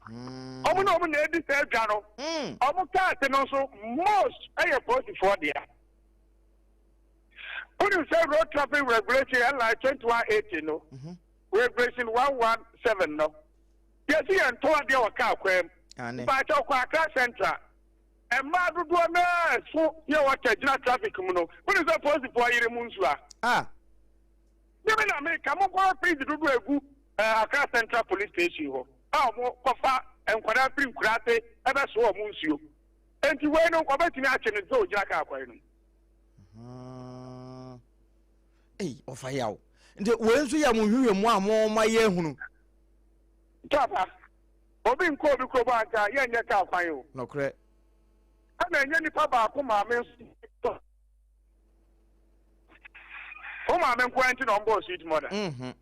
Ɔmo na ɔmo na edi saa adwa no. Ɔmo cars no nso, most ɛyɛ polisifoɔ dea. Wonim sɛ road traffic regulation LI 2180 no, regulation 117 no, yɛsi yɛn ntɔn adeɛ wɔ kaa kwan mu. Mpaakyɛw kɔ Accra Central. Mmaa dodoɔ no ara ɛso yɛ wɔtɛ gyina traffic mu no, wonim sɛ polisifoɔ yere mu nsuo a? Ah. Ne me na meka, monkɔhwɛ fridge dodoɔ egu Accra Central Police Station hɔ a wɔn kɔfa nkwadaa firi nkuraase ɛbɛso wɔn nsuo. Enti wei no wɔbɛtumi akye no sɛ ogyina kaa kwan no mu. Ei, ɔfa yaw. Nti wei nso yɛ mo nhwehwɛmu a mo ma yɛ hunu. Papa, obi nkɔ obi kurom anka yɛnyɛ kaa kwan o. Nɔkorɛ. Ɛna ɛnyɛ nipa baako maame nso. Wo maame nko ara nti na ɔmbɔɔ sweet mother. Enti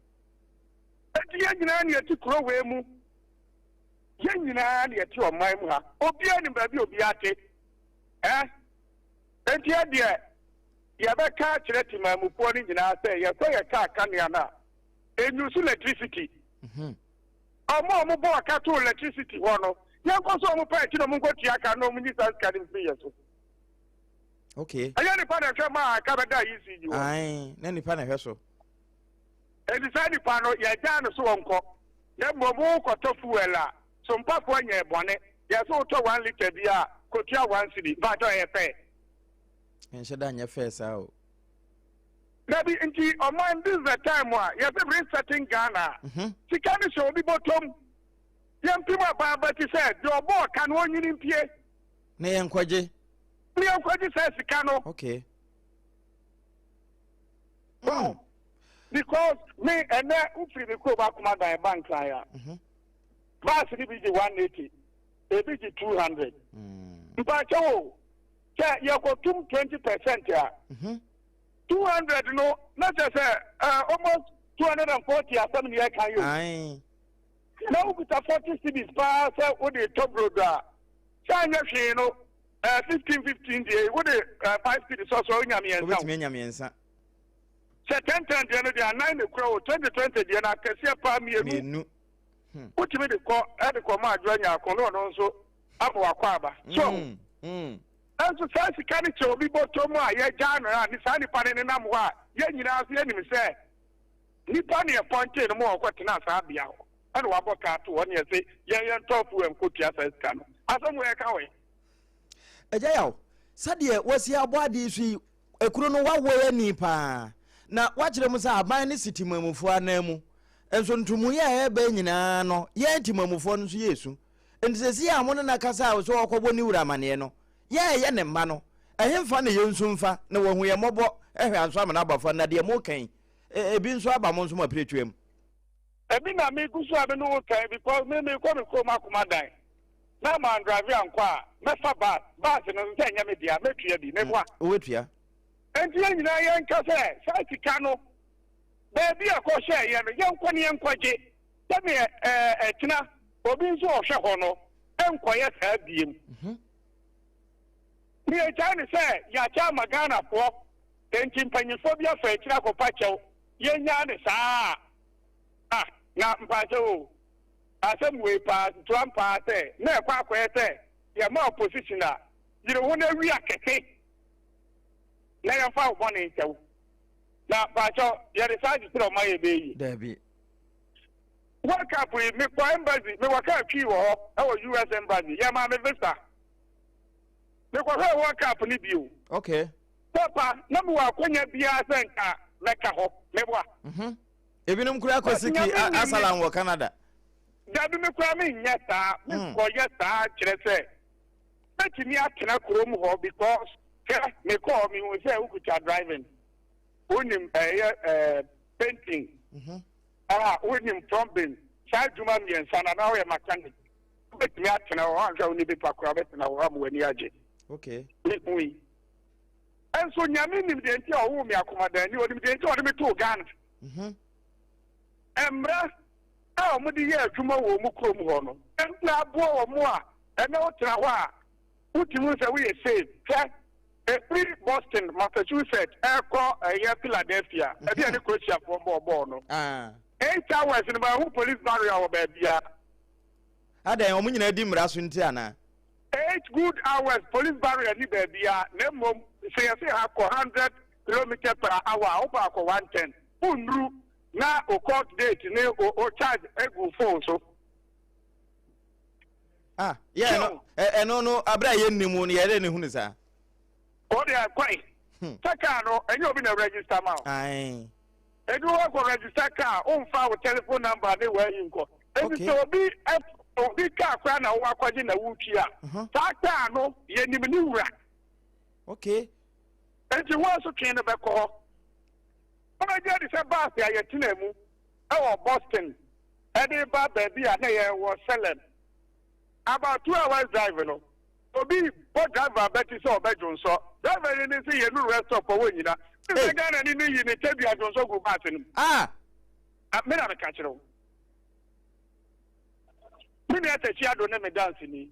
yɛn nyinaa na yɛte kuro wei mu. Yɛn nyinaa na yɛte ɔman mu ha. Obiara nim baabi obiara te. Eh? Enti ɛdeɛ yɛbɛka akyerɛ temammufoɔ no nyinaa sɛ yɛsɔ yɛ kaa kanea no a, ɛnyusu electricity. Ɔmo a ɔmo bɔɔ ka too electricity hɔ no, yɛnkɔ so ɔmo pɛ akyi na ɔmo nkɔtua ka na ɔmo nyi saa sika no mfiri yɛ so. Okay. Ɛnyɛ nipa na ɛhwɛ maa ɛka bɛda ECG hɔ. Ae, na nipa na ɛhwɛ so. Enti saa nipa no, yɛgyaa no so ɔnkɔ. Na mmom wokɔtɔ fuel a, sompafoɔ nyɛɛ bɔne. Yɛ sɛ wotɔ one litre bi a, kɔtua one cedi. Mpakyɛw, ɛyɛ fair? Ɛnhyɛ da nyɛ fair saa o. Dabi, nti ɔman, this is the time a yɛsɛ resetting Ghana a, sika no hyɛ obi bɔtɔm. Yɛmpem aba aba ti sɛ deɛ ɔbɔɔ ka no ɔnyini mpie. Na yɛnkɔgye. Na yɛnkɔgye saa sika no. Okay. Mm. Because me ɛnɛ wofiri me kurom Akomadan ba Nkran a, bus no bi gye 180, ebi gye 200. Mpakyɛw o, sɛ yɛkɔtum 20% a, 200 no na kyerɛ sɛ almost 240 asɛm ne yɛka yi o. Na wokuta 40 cedis paa sɛ wode tɔ brodo a, sɛ anyɛ hwee no, 15 15 deɛ wode 5 cedis sɔ so a wonya mmiɛnsa o. Wobɛtumi anya mmiɛnsa. Sɛ 10 10 deɛ no deɛ anan na ekura o, 20 20 deɛ no akɛseɛ paa mmienu. Mmienu. Wotumi de kɔ ɛde kɔ ma adwoa nyaako na ɔno nso ama wakɔ aba. So nso saa sika no kyɛ obi bɔtɔ mu a yɛgyaa no a ne saa nipa no nenam hɔ a yɛn nyinaa nso yɛnim sɛ nipa ne ɛpɔntee no ma ɔkɔ tena saa bea hɔ ɛna wabɔ kaa to hɔ ne yɛse yɛn yɛn tɔ fuel nkɔtua saa sika no. Asɛm wɔ yɛka wɔ yi. Agya Yaw, sɛdeɛ wasi abɔ adeɛ so yi, ekuro no wawɔ yɛ ani paa na wakyerɛ mu sɛ aban ne si temamufoɔ anan mu. Nso ntomuiɛ a ɛreba nyinaa no, yɛn temamufoɔ no nso yɛ esu. Nti sɛ si a mo ne na kasa a sɛ ɔkɔbɔ ne wura amaneɛ no, yɛn ɛyɛ ne mma no, ɛhemfa na yɛn nso mfa na wahu yɛn mmɔbɔ ɛhwɛ anso amena aba fam na deɛ mo kan ebi nso aba mo nso mo apiretwam. Ebi na me gu so a me ne wo kan because me me kɔ me kurom Akomadan na man drive ankɔ a mɛfa bus, bus no nso sɛ ɛnyɛ me dea mɛtua bi meboa. Wobɛtua. Enti yɛn nyinaa yɛnka sɛ saa sika no baabi a ɛkɔhyɛɛ yɛn no yɛnkɔ ne yɛnkɔgye sɛdeɛ ɛkyena obi nso ɔhwɛ hɔ no nkɔyɛ saa biem. Ne yɛgyae no sɛ yɛakyɛ ama Ghanafoɔ enti mpanyinfoɔ bi afa akyiri akɔpa kyɛw yɛnyaa ne saa a na mpakyɛw o asɛm wei paa ntoa mpaa sɛ na ɛkɔ akɔyɛ sɛ yɛma opposition a yere ho no awi akɛse na yɛmfa wo bɔne nkyɛw na mpakyɛw yɛde saa kyekyerɛ ɔma yɛ bɛyi. Dabi. World Cup yi mekɔ embassy mewɔ kaa twi wɔ hɔ ɛwɔ US embassy yɛmaa me visa mekɔhwɛ World Cup no bio. Okay. Papa na mewɔ akwanya biara sɛ nka mɛka hɔ meboa. Ebinom kura kɔ siki asalam wɔ Canada. Dabi me kura menyɛ saa mekɔyɛ saa kyerɛ sɛ mɛtumi atena kurom hɔ because hwɛ mekɔɔ mehu sɛ wokuta driving wonim ɛyɛ painting a wonim plumbing saa adwuma mmiɛnsa na na woyɛ mechanic wobɛtumi atena hɔ anhwɛ wo ne pepa koraa wobɛtena hɔ ama w'ani agye. Okay. Mehu yi nso Nyame nim deɛ nti a ɔwoo me Akomadan ni, onim deɛ nti a ɔde me too Ghana. Mmara a wɔde yɛ adwuma wɔ wɔn kurom hɔ no na aboa wɔn a ɛnɛ wotena hɔ a wotumi sɛ woyɛ safe. Hwɛ ɛfiri Boston, Massachusetts ɛkɔ ɛyɛ Philadelphia ɛbi a ne Croatiafoɔ bɔɔ bɔɔl no 8 hours no baahu police barrier wɔ baabiara. Adan wɔn nyinaa di mmara so nti anaa? 8 good hours police barrier ni baabiara na mmom sɛ yɛsɛ ha kɔ 100. kilometre per hour a, wopɛ akɔ 110. Wonnuru na wo court date ne wo charge egu phone so. Ah, yɛ no, ɛno no, abere a yɛnni mu no, yɛrɛ ne hunu saa. O deɛ kwan. Sɛ kaa no, ɛnyɛ obi na register ma o. Ae. Ebi wɔ kɔ register kaa, womfa wo telephone number ne wɔayi nkɔ. Eti sɛ obi obi kaa koraa na wowɔ akɔgye na wotwi a, saa kaa no yɛnim ne wura. Okay. Enti wɔn nso twe no bɛkɔ hɔ. Wobɛgye adi sɛ baase a yɛtena mu wɔ Boston de ba baabi a na yɛwɔ Salem, about 2 hours drive no, obi bɔ driver bɛti sɛ ɔbɛdwonsɔ. Driver ni ne sɛ yɛnu rest stop ɔwɔ nyina. Sɛ Ghana ni no yi ne tadua dwonsɔ gu baase no mu. Ah! Me na meka kyerɛ wo. Me nua Takyi Ado ne me danseni.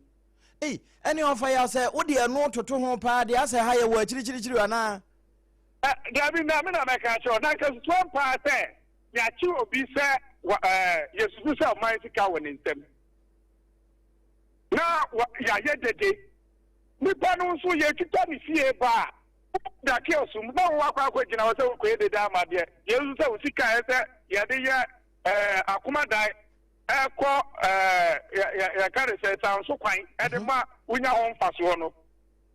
Ei, ɛne ɔfa yaw sɛ wode ɛno toto ho paa deɛ, asɛ ha yɛwɔ akyirikyirikyiri anaa? Dabi, na me na mɛka akyerɛ wo. Na nka susuam paa sɛ yɛakye obi sɛ yɛsusu sɛ ɔman sika wɔ ne nsam. Na yɛayɛ dede. Nipa no nso yɛtwitwa ne fie ba a, da kiosk mu na wo akɔ akɔgyina hɔ sɛ wokɔyɛ dede ama deɛ yɛsusu sɛ wo sika a ɛsɛ yɛde yɛ akomadan ɛkɔ yɛka ne sɛ sanso kwan ɛde ma wonya ho mfasoɔ no,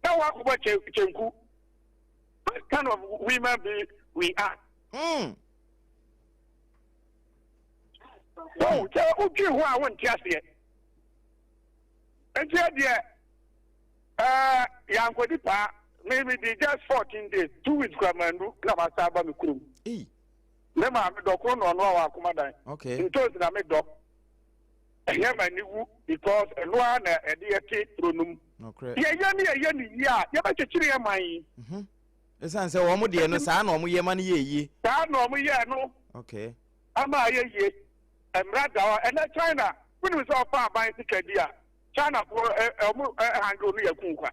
na woakɔbɔ kyenku. What kind of women be we are? Oh, sɛ wodwi ho a wonte aseɛ. Nti ɛdeɛ yɛankɔdi paa. Me me di just 14 days, 2 weeks kura mandu na masa aba me kurom. Me maame dɔkono na ɔno a wɔ akomadan. Ntosi na me dɔ. Ɛnyɛ ma ni wu because ɛno ara na ɛde yɛte kuro no mu. Yɛyɛ ne yɛyɛ ne yie a, yɛbɛkyekyere yɛ man yi. Ɛsiane sɛ wɔn deɛ no, saa na wɔn yɛ ma no yɛ yie. Saa na wɔn yɛ no. Ama ayɛ yie. Mmara da hɔ. Ɛnɛ China, wonim sɛ ɔfa aban sika di a, China foɔ ɔmo handle no yɛ kun kwa.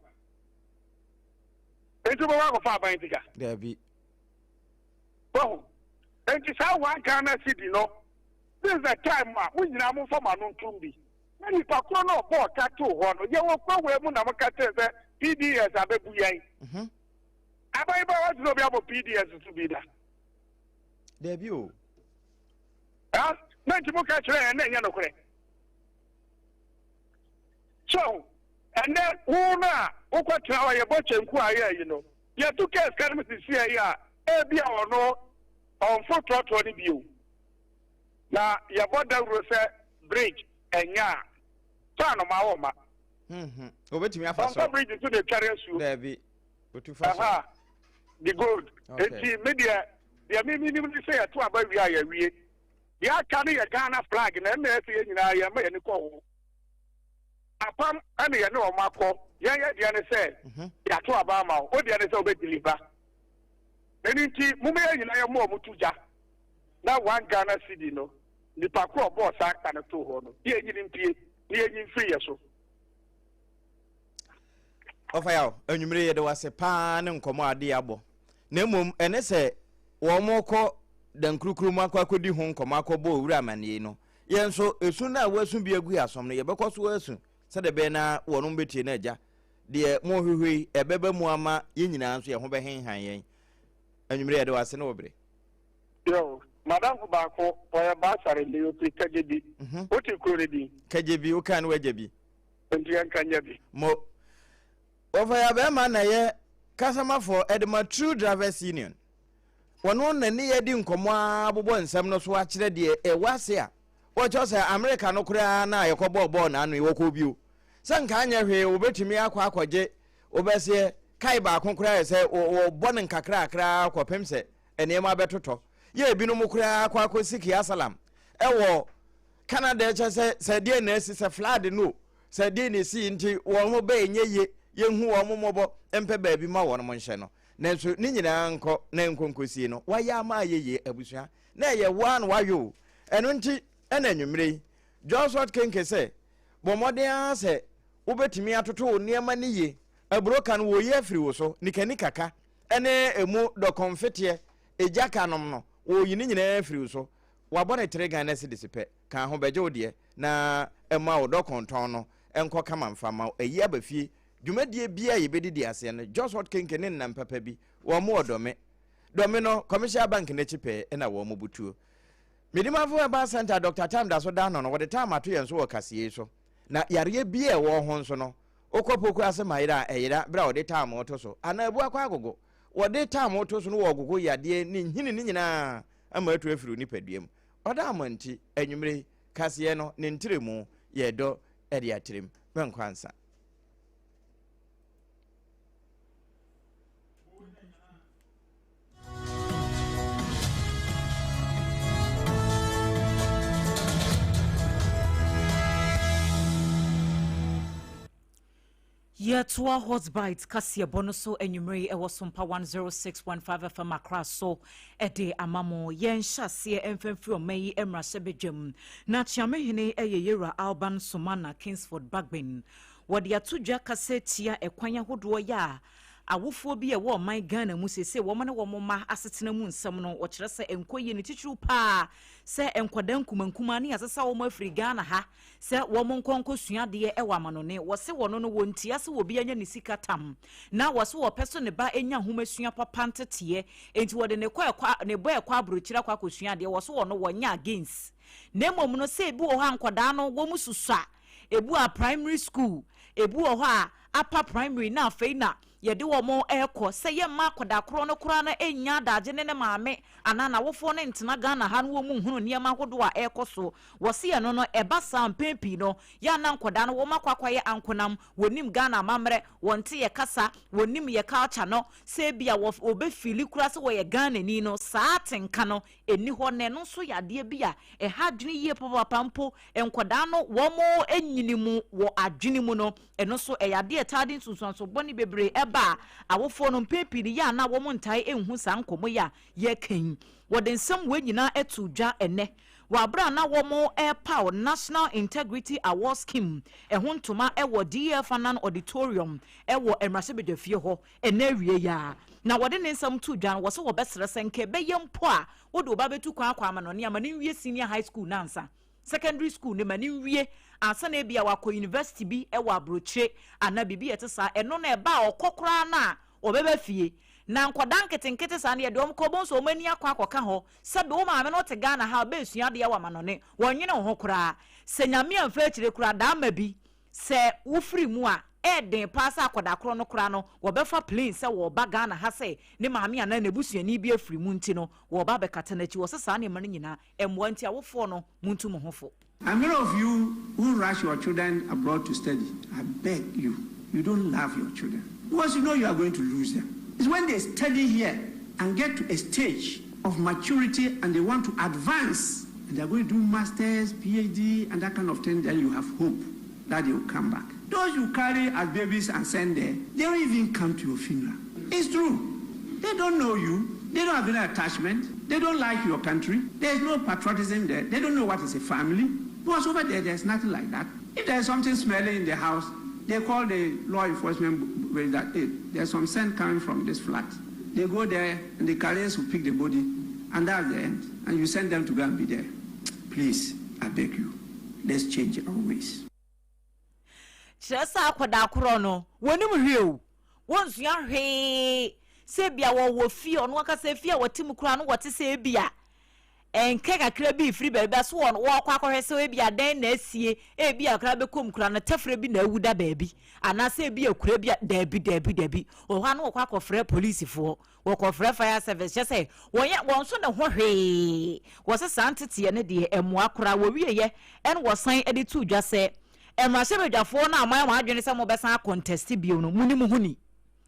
Enti wobɛkɔ akɔfa aban sika? Daabi. Wahu? Enti saa 1 Ghana cedi no, this is the time a mo nyinaa momfa mo ano ntom bi. Na nipa koro no ɔbɔɔ ka too hɔ no, yɛwɔ kurowa mu na moka kyerɛ sɛ PDS abɛbu yɛn. Aban ba wate sɛ obi abɔ PDS so bi da? Daabi o. Ha? Na nti moka kyerɛ yɛn na ɛnyɛ nokorɛ. So, ɛnɛ wo no a wokɔtena hɔ yɛbɔ kyɛnku a yɛ yi no, yɛto kaa sika no mu sisi yi a, ebi a ɔno ɔmfo trɔtrɔ no bio. Na yɛbɔ dawuro sɛ bridge ɛnyɛ a, sɛ anoma wɔ ma. Obetumi afa so. Ɔmfa bridge so de tware asuo. Daabi. Otu fa so. The gold. Eti me deɛ deɛ me minim ne sɛ yɛto aba wie a, yɛwie. Deɛ aka no yɛ Ghana flag na ɛna ɛsɛ yɛn nyinaa yɛn ma yɛn ni kɔ ho. Apam ɛna yɛne wɔn akɔ. Yɛn yɛ deɛ ne sɛ yɛato aba ama wo. O deɛ ne sɛ wobɛ deliver. Ɛni nti mo yɛn nyinaa yɛ mo wɔn to gya na 1 Ghana cedi no, nipa ko ɔbɔɔ saa ka no too hɔ no, yɛn nyini mpie na yɛn nyi mfiri yɛ so. Ɔfa yaw, anwummere yɛde wase paa ne nkɔmmɔ a ade abɔ, na mmom ɛne sɛ wɔn kɔ dankurukuru mu akɔ akɔdi ho nkɔmmɔ akɔbɔ owura amanneɛ no, yɛn nso esu no a wɔasu bi agu yɛ asom no, yɛbɛkɔ so asu sɛdeɛ ɛbɛyɛ na wɔn bɛtie no. Agya, deɛ mohwehwɛ yi ɛbɛba mu ama yɛn nyinaa nso yɛn ho bɛhenhan yɛn. Anwummere yɛde wase ne wɔ bere. Yo, madamfo baako, ɔyɛ baasare ne ofiri Kagye. Wote kuro no din? Kagye bi, wokaa ne wagya bi. Nti yɛnka nya bi. Mo wɔfa yɛ bɛrima na yɛ kasamafoɔ ɛde ma True Drivers Union. Wɔno na ne yɛdi nkɔmmɔ a bobɔ nsɛm no so akyerɛ deɛ ɛwɔ ase a wɔkyerɛ sɛ Amerika no koraa na yɛkɔbɔɔ bɔɔl n'ano yi, wɔkɔ bio sɛ nka anyɛ hwee, wɔbɛtumi akɔ akɔgye wobɛseɛ kae baako koraa yɛ sɛ wɔbɔ no nkakrakra kɔpem sɛ nneɛma bɛtotɔ. Yɛ ebinom koraa akɔ akɔsi kiasalam ɛwɔ Canada, kyɛ sɛ deɛ na asi sɛ flood no, sɛ deɛ na esi nti wɔn ho bɛyɛ nyɛ yie, yɛnhu wɔn mmɔbɔ mpɛ baabi ma wɔn nhyɛ no. Nanso ne nyinaa nkɔ na nkonkosie no wayɛ ama ayɛ yie. Abusua na ɛyɛ woa na wayɛ o. Ɛno nti ɛna anwummerɛ yi Joseph Kenke sɛ bɔ mmɔden ara sɛ wobɛtumi atoto wo nneɛma no yie. Aburo ka no wɔyi afiri wo so nikanika ka ɛne emu dɔkɔmfeteɛ egya ka nom no, wɔyi ne nyinaa afiri wo so. Wabɔ ne 3 Ghana cedis pɛ ka ho bɛgye wo deɛ na ɛma wo dɔkɔntɔn no nkɔ kama mfa ma wo ayi aba fie. Dwumadie biara a yɛbɛdidi aseɛ no, Jos Hot Kenke ne nnam papa bi wɔn mo ɔdɔme. Dɔme no, Commercial Bank no akyi pɛɛ na wɔn butuo. Medimafo Herbal Centre Doctor Tam da so da ano no, wɔde tam ato yɛn so wɔ kaseɛ yi so. Na yareɛ biara a ɛwɔ ho nso no, wokɔ poku ase ma yera a, ɛyera berɛ a wɔde tam to so, anaa abu akɔ agogo. Wɔde tam to so no wɔgogo yadeɛ ne nhini no nyinaa ama atu afiri wo nipadua mu. Ɔda ama nti, anwummere yi, kaseɛ no, ne ntrɛmu, yɛredɔ de atrem. Mɛnkɔ ansa. Yɛtoa Hot Bites kaseɛbɔ no so anwummere yi ɛwɔ Sompa 106.5 FM Accra so ɛde ama mo. Yɛn hyɛ aseɛ mfa mfiri ɔman yi mmarahyɛbadwam. Na Kyeamehene ɛyɛ Yewura Alban Sumana Kingsford Bagbin. Wɔde ato dwa kasa tia ɛkwan ahodoɔ yɛ a awofoɔ bi a ɛwɔ ɔman Ghana mu seesei wɔn ne wɔn mma asetena mu nsɛm no wɔkyerɛ sɛ ɛnkɔ yie ne titiriw paa sɛ nkwadaa nkumankumaa ne yɛasesa wɔn afiri Ghana ha sɛ wɔn nkɔ nkɔsua adeɛ wɔ amanɔne. Wɔse wɔno no wɔntia sɛ obi anya ne sika tam na wɔse wɔpɛ so ne ba nya nhomasua papa nteteɛ enti wɔde ne kɔ ɛkɔ ne bɔ ɛkɔ aburokyire akɔ akɔsua adeɛ. Wɔse wɔno wɔnyɛ against na mmom no sɛ ebi wɔ hɔ a nkwadaa no wɔn susua ebu a primary school ebi wɔ hɔ a upper primary na afei na yɛde wɔn rekɔ sɛ yɛmma akwadaa korɔ no koraa no nnya adagye ne ne maame anaa n'awofoɔ no ntena Ghana ha no wɔn nhunu nneɛma ahodoɔ a ɛrekɔ so. Wɔse ɛno no ɛba saa mpɛn pii no yɛ a na nkwadaa no wɔn akɔ akɔyɛ ankonam, wɔnnim Ghana amammerɛ, wɔnte yɛ kasa, wɔnnim yɛ culture no, sɛ ebia wɔ wɔbɛ feeli koraa sɛ wɔyɛ Ghanani no saa atenka no ɛnni hɔ na ɛno nso yɛ adeɛ bi a ɛha adwene yie papaapa mpo nkwadaa no wɔn nyini mu wɔ adwene mu no ɛno nso ɛyɛ adeɛ a ɛtaa de nsunsuanso bɔne bebree ɛba a awofoɔ no mpɛn pii no yɛ a na wɔn ntae nhu saa nkɔmmɔ yi a yɛreka yi. Wɔde nsɛm wei nyinaa to dwa ɛnnɛ wɔ abere a na wɔn repaw National Integrity Award Scheme ɛho ntoma wɔ DF Annan Auditorium wɔ mmarahyɛbadwafie hɔ ɛnnɛ awie yi ara. Na wɔde ne nsɛm to dwa no, wɔsɛ wɔbɛsrɛ sɛ nka ɛbɛyɛ mpo a wode wo ba bɛtu kwan akɔ amanɔne ama no nwie senior high school no ansa secondary school no ma no nwie ansa na ebia wakɔ university bi wɔ aburokyire anaa biribi a ɛte saa. Ɛno no ɛba a ɔkɔ koraa no a wɔbɛba fie. Na nkwadaa nketenkete saa no yɛde wɔn kɔ wobɛhu sɛ wɔn ani akɔ akɔka hɔ. Sɛbe wo maame no te Ghana ha a ɔbɛsua adeɛ wɔ amanɔne, wɔnnwene wo ho koraa. Sɛ Nyame amfa akyire koraa daama bi sɛ wofiri mu a, ɛyɛ den paa sɛ akwadaa korɔ no koraa no wɔbɛfa plane sɛ wɔreba Ghana ha sɛ ne maame anaa n'abusuani bi afiri mu nti no wɔreba abɛkata n'akyi. Wɔse saa nneɛma no nyinaa ɛmmoa nti awofoɔ no montu mo ho fo. And many of you who rush your children abroad to study, I beg you, you don't love your children because you know you are going to lose them. It's when they study here and get to a stage of maturity and they want to advance and they are going to do masters, PhD, and that kind of thing, then you have hope that they will come back. Those you carry as babies and send there, they don't even come to your funeral. It's true. They don't know you. They don't have any attachment. They don't like your country. There's no patriotism there. They don't know what is a family. Because over there, there's nothing like that. If there's something smelly in the house, they call the law enforcement that, hey, there's some scent coming from this flat. They go there and the carriers will pick the body, and that's the end. And you send them to go and be there. Please, I beg you, let's change our ways. Kyerɛ sɛ akwadaa korɔ no, wɔnim hwee o, wɔnsua hwee. Sɛ ebia wɔwɔ fie, ɔno ankasa fie a wɔte mu koraa no wɔte sɛ ebia nkɛ kakra bi firi baabi ba so wɔn wɔkɔ akɔhwɛ sɛ ebia dɛn na asie, ebia koraa bɛkɔ mu koraa no tɛfrɛ bi na awu da baabi, anaasɛ ebia kura bi a daabi daabi daabi. Wɔ hɔ a na wɔkɔ akɔfrɛ polisifoɔ, wɔkɔfrɛ fire service, kyerɛ sɛ wɔnyɛ wɔn nso ne ho hwee. Wɔsɛ saa nteteɛ no deɛ ɛmmoa koraa. Wɔwieɛ ɛna wɔsan de to dwa sɛ mmarahyɛbadwafoɔ no a moayɛ wɔn adwene sɛ mobɛsan akɔntɛste bio no, monni mo ho ni.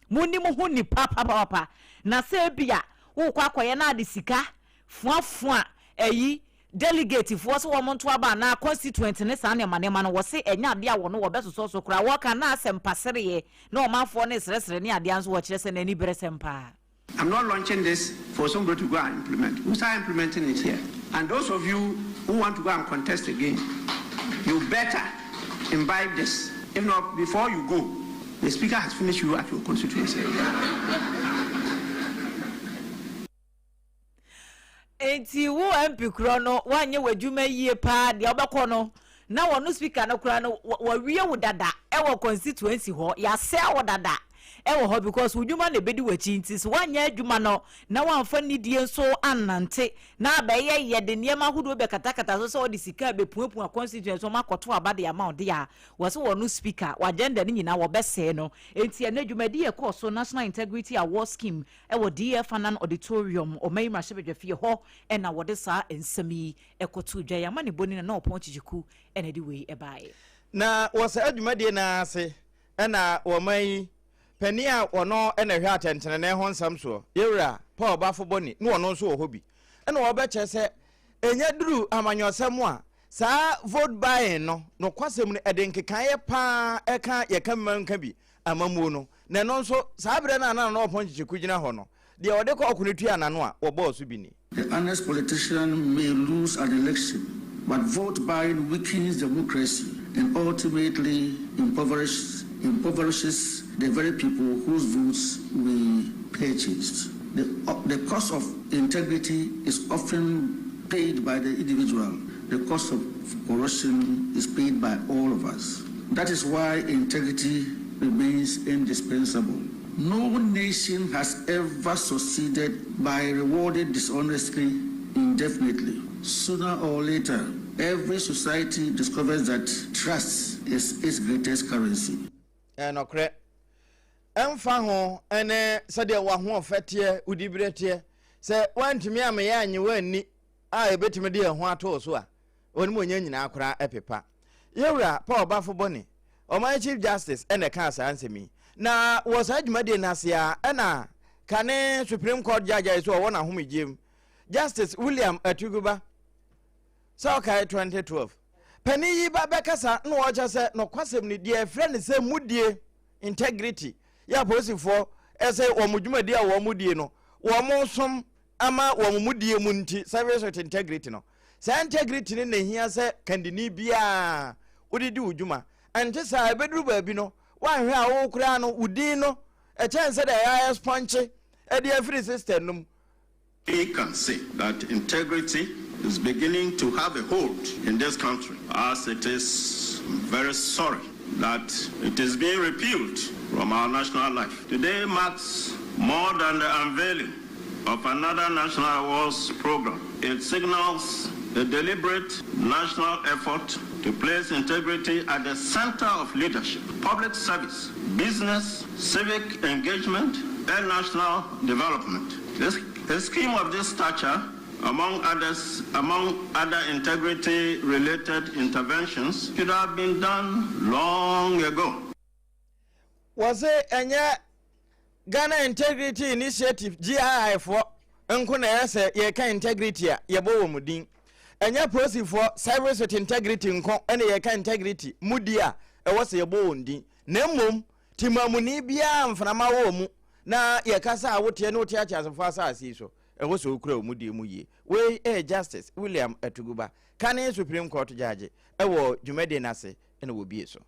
Monni mo ho ni papapapa. Na sɛ ebia wokɔ akɔyɛ na ade sika fuafua ayi delegatefoɔ sɛ wɔn nto aba anaa constituent ne saa nneɛma nneɛma no, wɔse ɛnyɛ adeɛ a wɔno wɔbɛsosɔ so koraa. Wɔka na asɛm pasereɛ na ɔmanfoɔ no resrɛsrɛ ne adeɛ nso wɔkyerɛ sɛ n'ani bere sɛm paa. I'm not launching this for somebody to go and implement. We start implementing it here. And those of you who want to go and contest again, you better imbibe this. If not, before you go, the speaker has finished you at your constituency. Nti wo MP korɔ no woanyɛ w'adwuma yie paa deɛ wobɛkɔ no na wɔno speaker no koraa no wɔawie wo dada ɛwɔ constituency hɔ yɛasɛe wo dada. ɛwɔ hɔ because wo dwuma na ɛbɛdi w'akyi. Nti sɛ woanyɛ adwuma no na woamfa nidie nso annante na abɛyɛ yɛde nneɛma ahodoɔ bɛkatakata so sɛ wɔde sika bɛpuapua constituency wɔn akɔto aba de ama wo de a, wɔsɛ wɔn no Speaker w'agenda no nyinaa wɔbɛsɛe no. Nti ɛnɛ dwumadi yɛ kɔɔ so, National Integrity Award Scheme, ɛwɔ DF Anan Auditorium, ɔman yi mmarahyɛbadwafie hɔ, ɛna wɔde saa nsɛm yi ɛkɔto dwa. Yɛama ne bɔni na ɔpɔn kyikyiku ɛna de wei ɛbaeɛ. Na wɔ saa dwumadie no ase ɛna wɔman yi panin a ɔno ɛna hwɛ atɛntenenee ho nsɛm soɔ, yɛwura Paul Bafo Bɔne, ne ɔno nso wɔ hɔ bi, ɛna wɔbɛkyerɛ sɛ ɛnya duru amanyɔsɛm a, saa vote buying no, nokwasɛm no, ɛde nkekaeɛ paa ɛka yɛka mma nka bi amammuo no. Na ɛno nso saa berɛ no a na na ɔpɔn kyekyeku gyina hɔ no, deɛ ɔde kɔ ɔko no tua n'ano a wɔbɔɔ so bi ni. The honest politician may lose an election, but vote buying weakens democracy and ultimately impoverishes the very people whose votes we purchased. The cost of integrity is often paid by the individual. The cost of corruption is paid by all of us. That is why integrity remains indispensable. No nation has ever succeeded by rewarding dishonesty indefinitely. Sooner or later, every society discovers that trust is its greatest currency. Ɛnɔkorɛ, ɛmfa ho ɛne sɛdeɛ w'ahoɔfɛ teɛ, wodi berɛ teɛ, sɛ woantumi ameyɛ anye woanni a yɛbɛtumi de yɛn ho ato wo so a, wɔn mu ɔnya nyinaa koraa ɛpepa. Yɛwura Paul Bafo Bɔne, ɔman Chief Justice, ɛna ɛkaa saa nsɛm yi. Na wɔ saa dwumadie no ase a, ɛna kane Supreme Court judge a yɛsɛ ɔwɔ n'ahomegyeɛ mu, Justice William Atuguba, sɛ ɔkae 2012 panin yi ba bɛkasa na ɔkyɛ sɛ nɔkwasɛm ni, deɛ ɛfrɛ no sɛ mudie, integrity, yɛ apolisifoɔ ɛsɛ wɔn dwumadi a wɔn die no, wɔn som ama wɔn mudie mu nti, service with integrity no, saa integrity no na ehia sɛ kandini biara wode di wo dwuma. Ɛnte saa, ɛbɛduru baabi no, woanhwɛ a wo koraa no wo din no ɛkyɛn sɛ deɛ yɛayɛ spɔnkye ɛde afiri system no mu. We can say that integrity is beginning to have a hold in this country, as it is very sorry that it is being repealed from our national life. Today marks more than the unveiling of another national awards program. It signals a deliberate national effort to place integrity at the center of leadership, public service, business, civic engagement, and national development. A scheme of this stature, among others, among other integrity-related interventions, should have been done long ago. Wɔse ɛnyɛ Ghana Integrity Initiative, GII foɔ nko na ɛyɛ sɛ yɛka integrity a yɛbɔ wɔ mu din. Ɛnyɛ polisifoɔ service with integrity nko ɛna yɛka integrity mudi a ɛwɔ sɛ yɛbɔ wɔn din, na mmom timamuni biara mframa wɔ mu na yɛkasa a woteɛ ne wote akyɛasefoɔ asase yi so, ɛwɔ sɛ wokura wɔ mu die mu yie. Wei ɛyɛ Justice William Atuguba, kane Supreme Court judge, ɛwɔ dwumadie no ase ɛna wɔbie so.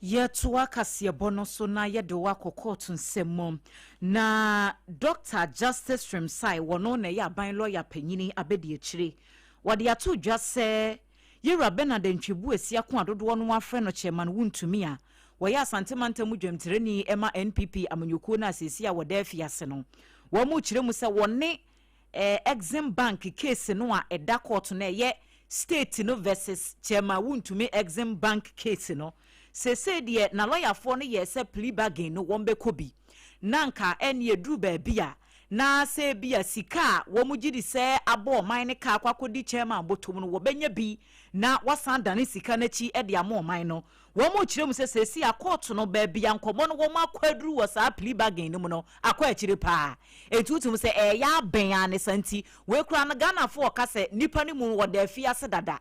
Yɛtoa kaseɛbɔ no so na yɛde wo akɔ kɔɔto nsɛm mu. Na Dr Justice Srem-Sai, wɔno na ɛyɛ aban lɔya panyini abɛdi akyire, wɔde ato dwa sɛ yɛwura Bernard Antwi Boasiako a dodoɔ no afrɛ no Chairman Wontumi a wɔyɛ Asante mantam dwamtirani ɛma NPP amanyɔkuo no a seesi a wɔda afiase no, wɔn mu kyerɛ mu sɛ wɔne Exim Bank case no a ɛda court no, ɛyɛ state no versus Chairman Wontumi Exim Bank case no, seesei deɛ na lɔyafoɔ no yɛ sɛ plea bargain no wɔn bɛkɔ bi na nka ɛne eduru baabi a na sɛ ebi a sika a wɔn gye di sɛ abɔ ɔman ne kaa akɔ akɔdi chairman bɔtɔm no, wɔbɛnya bi na wasan dane sika n'akyi de ama ɔman no. Wɔn kyerɛ mu sɛ seesei a court no baabi a nkɔmɔ no wɔn akɔ aduru wɔ saa plea bargain no mu no akɔ akyire paa, etu tum sɛ ɛyɛ abɛn a ne sa. Nti wei koraa no, Ghanafoɔ ɔka sɛ nipa no mu wɔda afiase dada,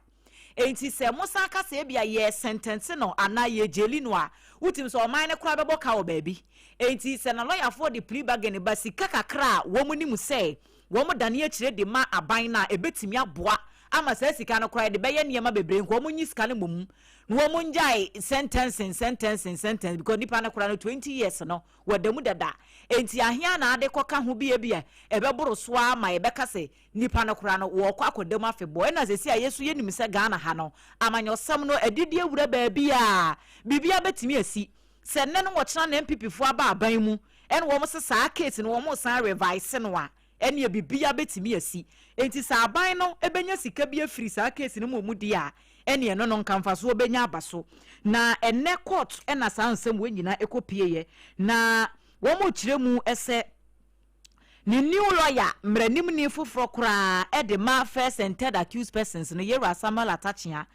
nti sɛ mosan ka sɛ ebia yɛ sentence no anaa yɛ jail no a, wotim sɛ ɔman no koraa bɛbɔ ka wɔ baabi. Nti sɛ na lɔyafoɔ de plea bargain ba, sika kakra a wɔn nim sɛ wɔn dane akyire de ma aban no a ebetumi aboa ama saa sika no koraa yɛde bɛyɛ nneɛma bebree, nka wɔn nyi sika no mmom na wɔn ngyae sentencing, sentencing, sentence, because nipa no koraa no 20 years no wɔda mu dada. Nti ahea na ade kɔka ho bi ebi a ɛbɛboro so ama yɛbɛka sɛ nipa no koraa no wɔkɔ akɔda mu afebɔɔ. Ɛna sɛsi a yɛso yɛnim sɛ Ghana ha no amanyɔsɛm no adidi awura baabi a biribia bɛtumi asi. Sɛ nnɛ no wɔkyena na NPP foɔ aba aban mu ɛna wɔn se saa case no wɔn resan revise no a, ɛneɛ biribiara bɛtumi asi. Enti sɛ aban no bɛnya sika bi afiri saa case no mu wɔn di a, ɛneɛ ɛno no nka mfasoɔ bɛnya aba so. Na ɛnnɛ court na saa nsɛm wei nyinaa ɛkɔ pieeɛ. Na wɔn rekyerɛ mu sɛ ne new lawyer, mmaranimni foforɔ koraa de ma first and third accused persons no, Yewura Samuel Atta-Akyea,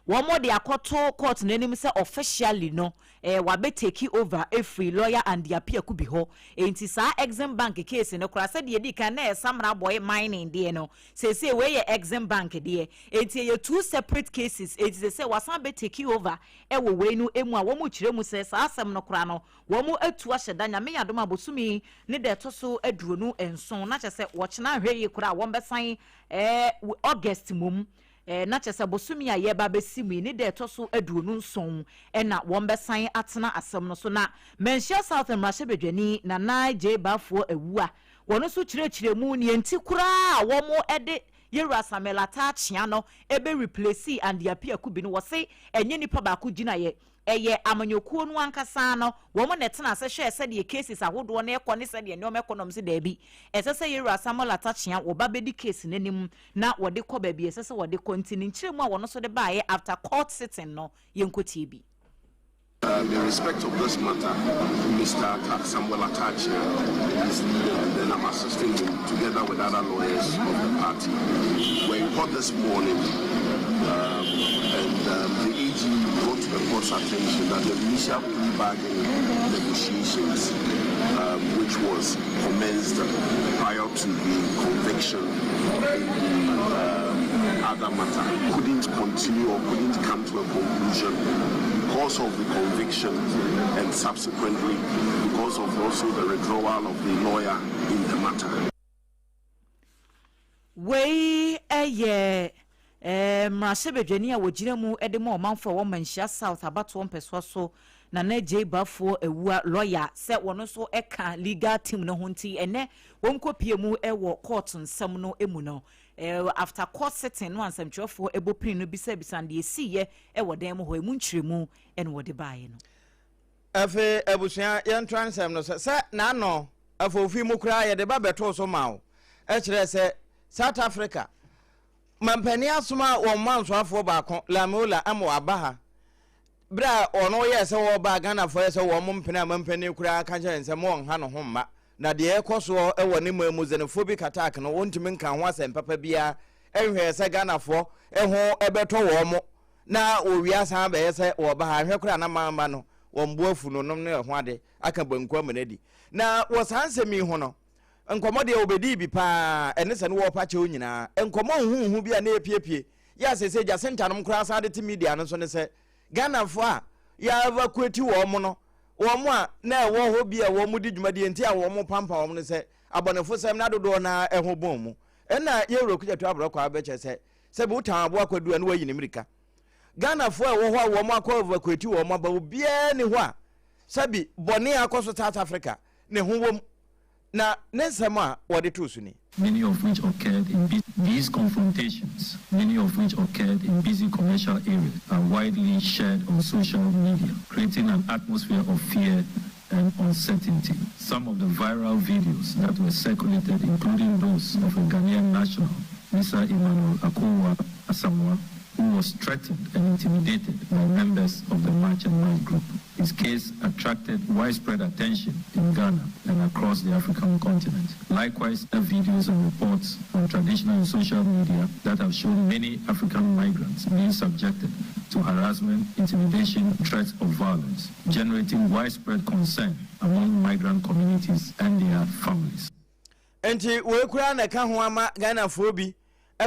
wɔn de akɔto court no anim sɛ officially no, eh, wabɛ take over afiri lawyer Andy Appiah Kubi hɔ. Enti saa Exim Bank case no koraa, sɛdeɛ ɛdii kan na ɛyɛ Samra Boy mining deɛ no, seesei wei yɛ Exim Bank deɛ. Enti ɛyɛ two separate cases. Enti seesei wasan bɛ take over wɔ wei no mu a wɔn rekyerɛ mu sɛ saa asɛm no koraa no, Wɔatu ahyɛ da, Nyame yɛ adom a bosome yi ne da ɛtɔ so 27, na kyerɛ sɛ wɔkyena ahwɛ yie koraa a wɔbɛsan ɛɛ August mmom, ɛɛ na kyerɛ sɛ bosome a yɛreba abɛsi mu yi ne da ɛtɔ so 27 ɛna wɔbɛsan atena asɛm no so. Na Manhyia South mmarahyɛbadwani Nana Gyei Baffour Awuah, wɔn nso kyerɛkyerɛ mu nea nti koraa a wɔde Yɛwura Samuel Atta Akyea no ɛbɛ replace Andy Appiah Kubi no, wɔse ɛnyɛ nipa baako gyinaeɛ. Ɛyɛ amanyɔkuo no ankasa no, wɔn na ɛtena ase hwɛɛ sɛdeɛ cases ahodoɔ no rekɔ ne sɛdeɛ nneɛma rekɔ na wɔn se daabi, ɛsɛ sɛ Yɛwura Samuel Atta Kyea wɔba bɛdi case no anim na wɔde kɔ baabi a ɛsɛ sɛ wɔde kɔ nti ne nkyerɛmu a wɔn nso de baeɛ after court sitting no yɛnkɔtie bi. In respect of this matter, Mr. Samuel Atta Akyea is leading and then I'm assisting him together with other lawyers of the party. We're in court this morning and the AG brought to the court's attention that the initial plea bargaining negotiations, which was commenced prior to the conviction in the other matter, couldn't continue or couldn't come to a conclusion because of the conviction and subsequently because of also the withdrawal of the lawyer in the matter. Wei yɛ mmarahyɛbadwani a wɔgyina mu de ma ɔmanfoɔ a ɛwɔ Manhyia South abatoɔ mpɛsoa so, Nana Adjei Baffour Awuah, lɔya, sɛ wɔn nso ka legal team no ho nti ɛnnɛ wɔnkɔpie mu wɔ court nsɛm no mu no. After court sitting no a nsɛmtwerɛfoɔ bɔ pini no bisabisa no deɛ ɛsiiɛ wɔ dan mu hɔ, ɛmu nkyerɛmu na wɔde baeɛ no. Afei abusua yɛntoa nsɛm no so. Sɛ n'ano afoofi mu koraa yɛde ba bɛtoo so ma wo kyerɛɛ sɛ South Africa mampanin asoma wɔn mansoafoɔ baako Lamola ama waba ha berɛ a ɔno yɛɛ sɛ wɔreba a Ghanafoɔ yɛ sɛ wɔn mpene a mampanin koraa ka kyerɛ no sɛ ma ɔnha ne ho mma na deɛ ɛrekɔ soɔ wɔ ne man mu xenophobic attack no wɔntumi nka ho asɛm papa biara nhwɛɛ sɛ Ghanafoɔ ho bɛtɔ wɔn na wɔwie asan abɛyɛ sɛ wɔreba ha nhwɛ koraa na mamma no wɔn bo afu no nom ne ɛho ade aka banku ama no adi. Na wɔ saa nsɛm yi ho no, nkɔmmɔ deɛ wɔbɛdii bi paa, ɛne sɛ no wɔrepa kyɛw nyinaa. Nkɔmmɔ huhuhu bi a na ɛrepiepie yɛ a seesei Jacinta nom koraa san de te media no so ne sɛ, Ghanafoɔ a yɛ evacuate wɔn no, wɔn a na ɛwɔ hɔ bi a wɔn di dwuma deɛ nti a wɔn pampa wɔn no sɛ abɔnefosɛm na dodoɔ no ara ɛho bɔn mu. Ɛna Yɛwura Okudzeto Aborɔkwaa bɛkyɛ sɛ, sɛbi wotan aboa kwadu a na wayi ne mmirika. Ghanafoɔ a ɛwɔ hɔ a wɔn akɔ evacuate wɔn aba obiara ni hɔ a sɛbi bɔne a akɔ so South Africa ne ho wom na ne nsɛm a wɔde too so ni. Many of which occurred in These confrontations, many of which occurred in busy commercial areas, are widely shared on social media, creating an atmosphere of fear and uncertainty. Some of the viral videos that were circulated, including those of a Ghanaian national, Mr. Emmanuel Akowa Asamoah, who was threatened and intimidated by members of the March and March group. His case attracted widespread attention in Ghana and across the African continent. Likewise, videos and reports on traditional and social media that have shown many African migrants being subjected to harassment, intimidation, threats of violence, generating widespread concern among migrant communities and their families. Nti wei koraa na ɛka ho ama Ghanafoɔ bi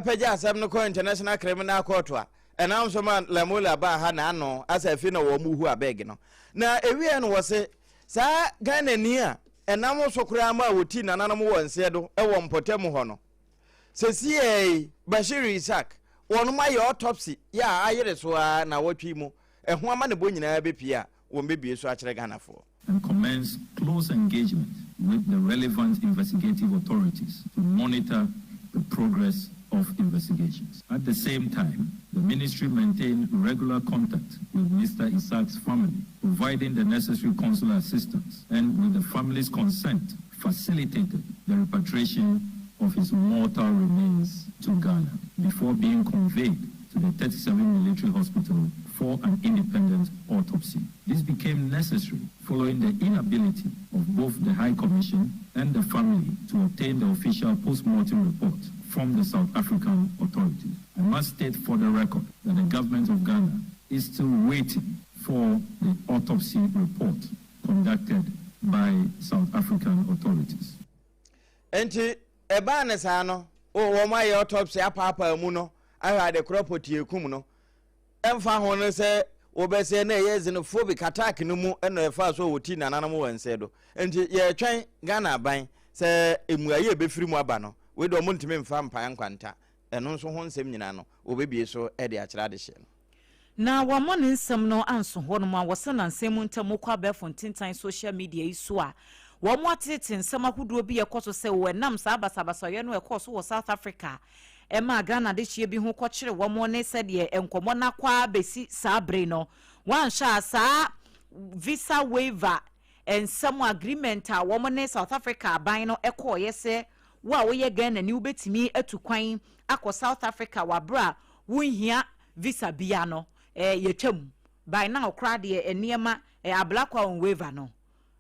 pagya asɛm no kɔ International Criminal Court a ɛnam so ma Lamola baa ha n'ano asɛ afei na wɔn hu abeg no. Na ɛwieɛ no wɔse saa Ghanani a ɛnam so koraa ma wɔtii nananom wɔ nseɛ do wɔ mpɔtam hɔ no, sesiei Bashir Ishaq wɔnom ayɛ autopsy yɛ a ayere so ara nawɔtwe yi mu ɛho amanebɔ nyinaa bɛpue a wɔbɛbue so akyerɛ Ghanafoɔ. And commence close engagement with the relevant investigative authorities to monitor the progress. of investigations. At the same time, the ministry maintained regular contact with Mr. Isaac's family, providing the necessary consular assistance, and with the family's consent, facilitated the repatriation of his mortal remains to Ghana before being conveyed to the 37 Military Hospital for an independent autopsy. This became necessary following the inability of both the High Commission and the family to obtain the official post-mortem report from the South African authorities. I must state for the record that the government of Ghana is still waiting for the autopsy report conducted by South African authorities. Enti ɛbaa no saa no, wɔn ayɛ autopsy apaapaa mu no ahwɛ ade korɔ pɔtee kum no. Ɛmfa ho no sɛ wɔbɛsɛ na ɛyɛ xenophobic attack no mu na ɛfaa so a wɔtii nananom wɔ nsɛ do. Enti yɛretwɛn Ghana aban sɛ mmuaeɛ a ɛbɛfiri mu aba no, wei deɛ wɔntumi mfa mpae nkwanta. Ɛno nso ho nsɛm nyinaa no, wɔbɛbue so de akyerɛ adehyeɛ no. Na wɔammɔ ne nsɛm no anso hɔnom a wɔsɛ nnansa mu ntam kɔ abɛɛfo ntentan social media yi so a wɔateetee nsɛm ahodoɔ bi a ɛkɔ so sɛ o ɛnam saa basabasayɛ no a ɛkɔɔ so wɔ South Africa a ɛmaa Ghana adehyeɛ bi ho kɔkyere wɔn ne sɛdeɛ nkɔmmɔ no akɔ ara bɛsi saa bere no wɔanhwɛ a saa visa waiver nsɛm agreement a wɔn ne South Africa aban no kɔɔeɛ sɛ wo a woyɛ Ghanani wobɛtumi atu kwan akɔ South Africa wɔ aberɛ a wonhia visa bia no eh yɛtwam by now koraa deɛ nneɛma eh ablakwa on waiver no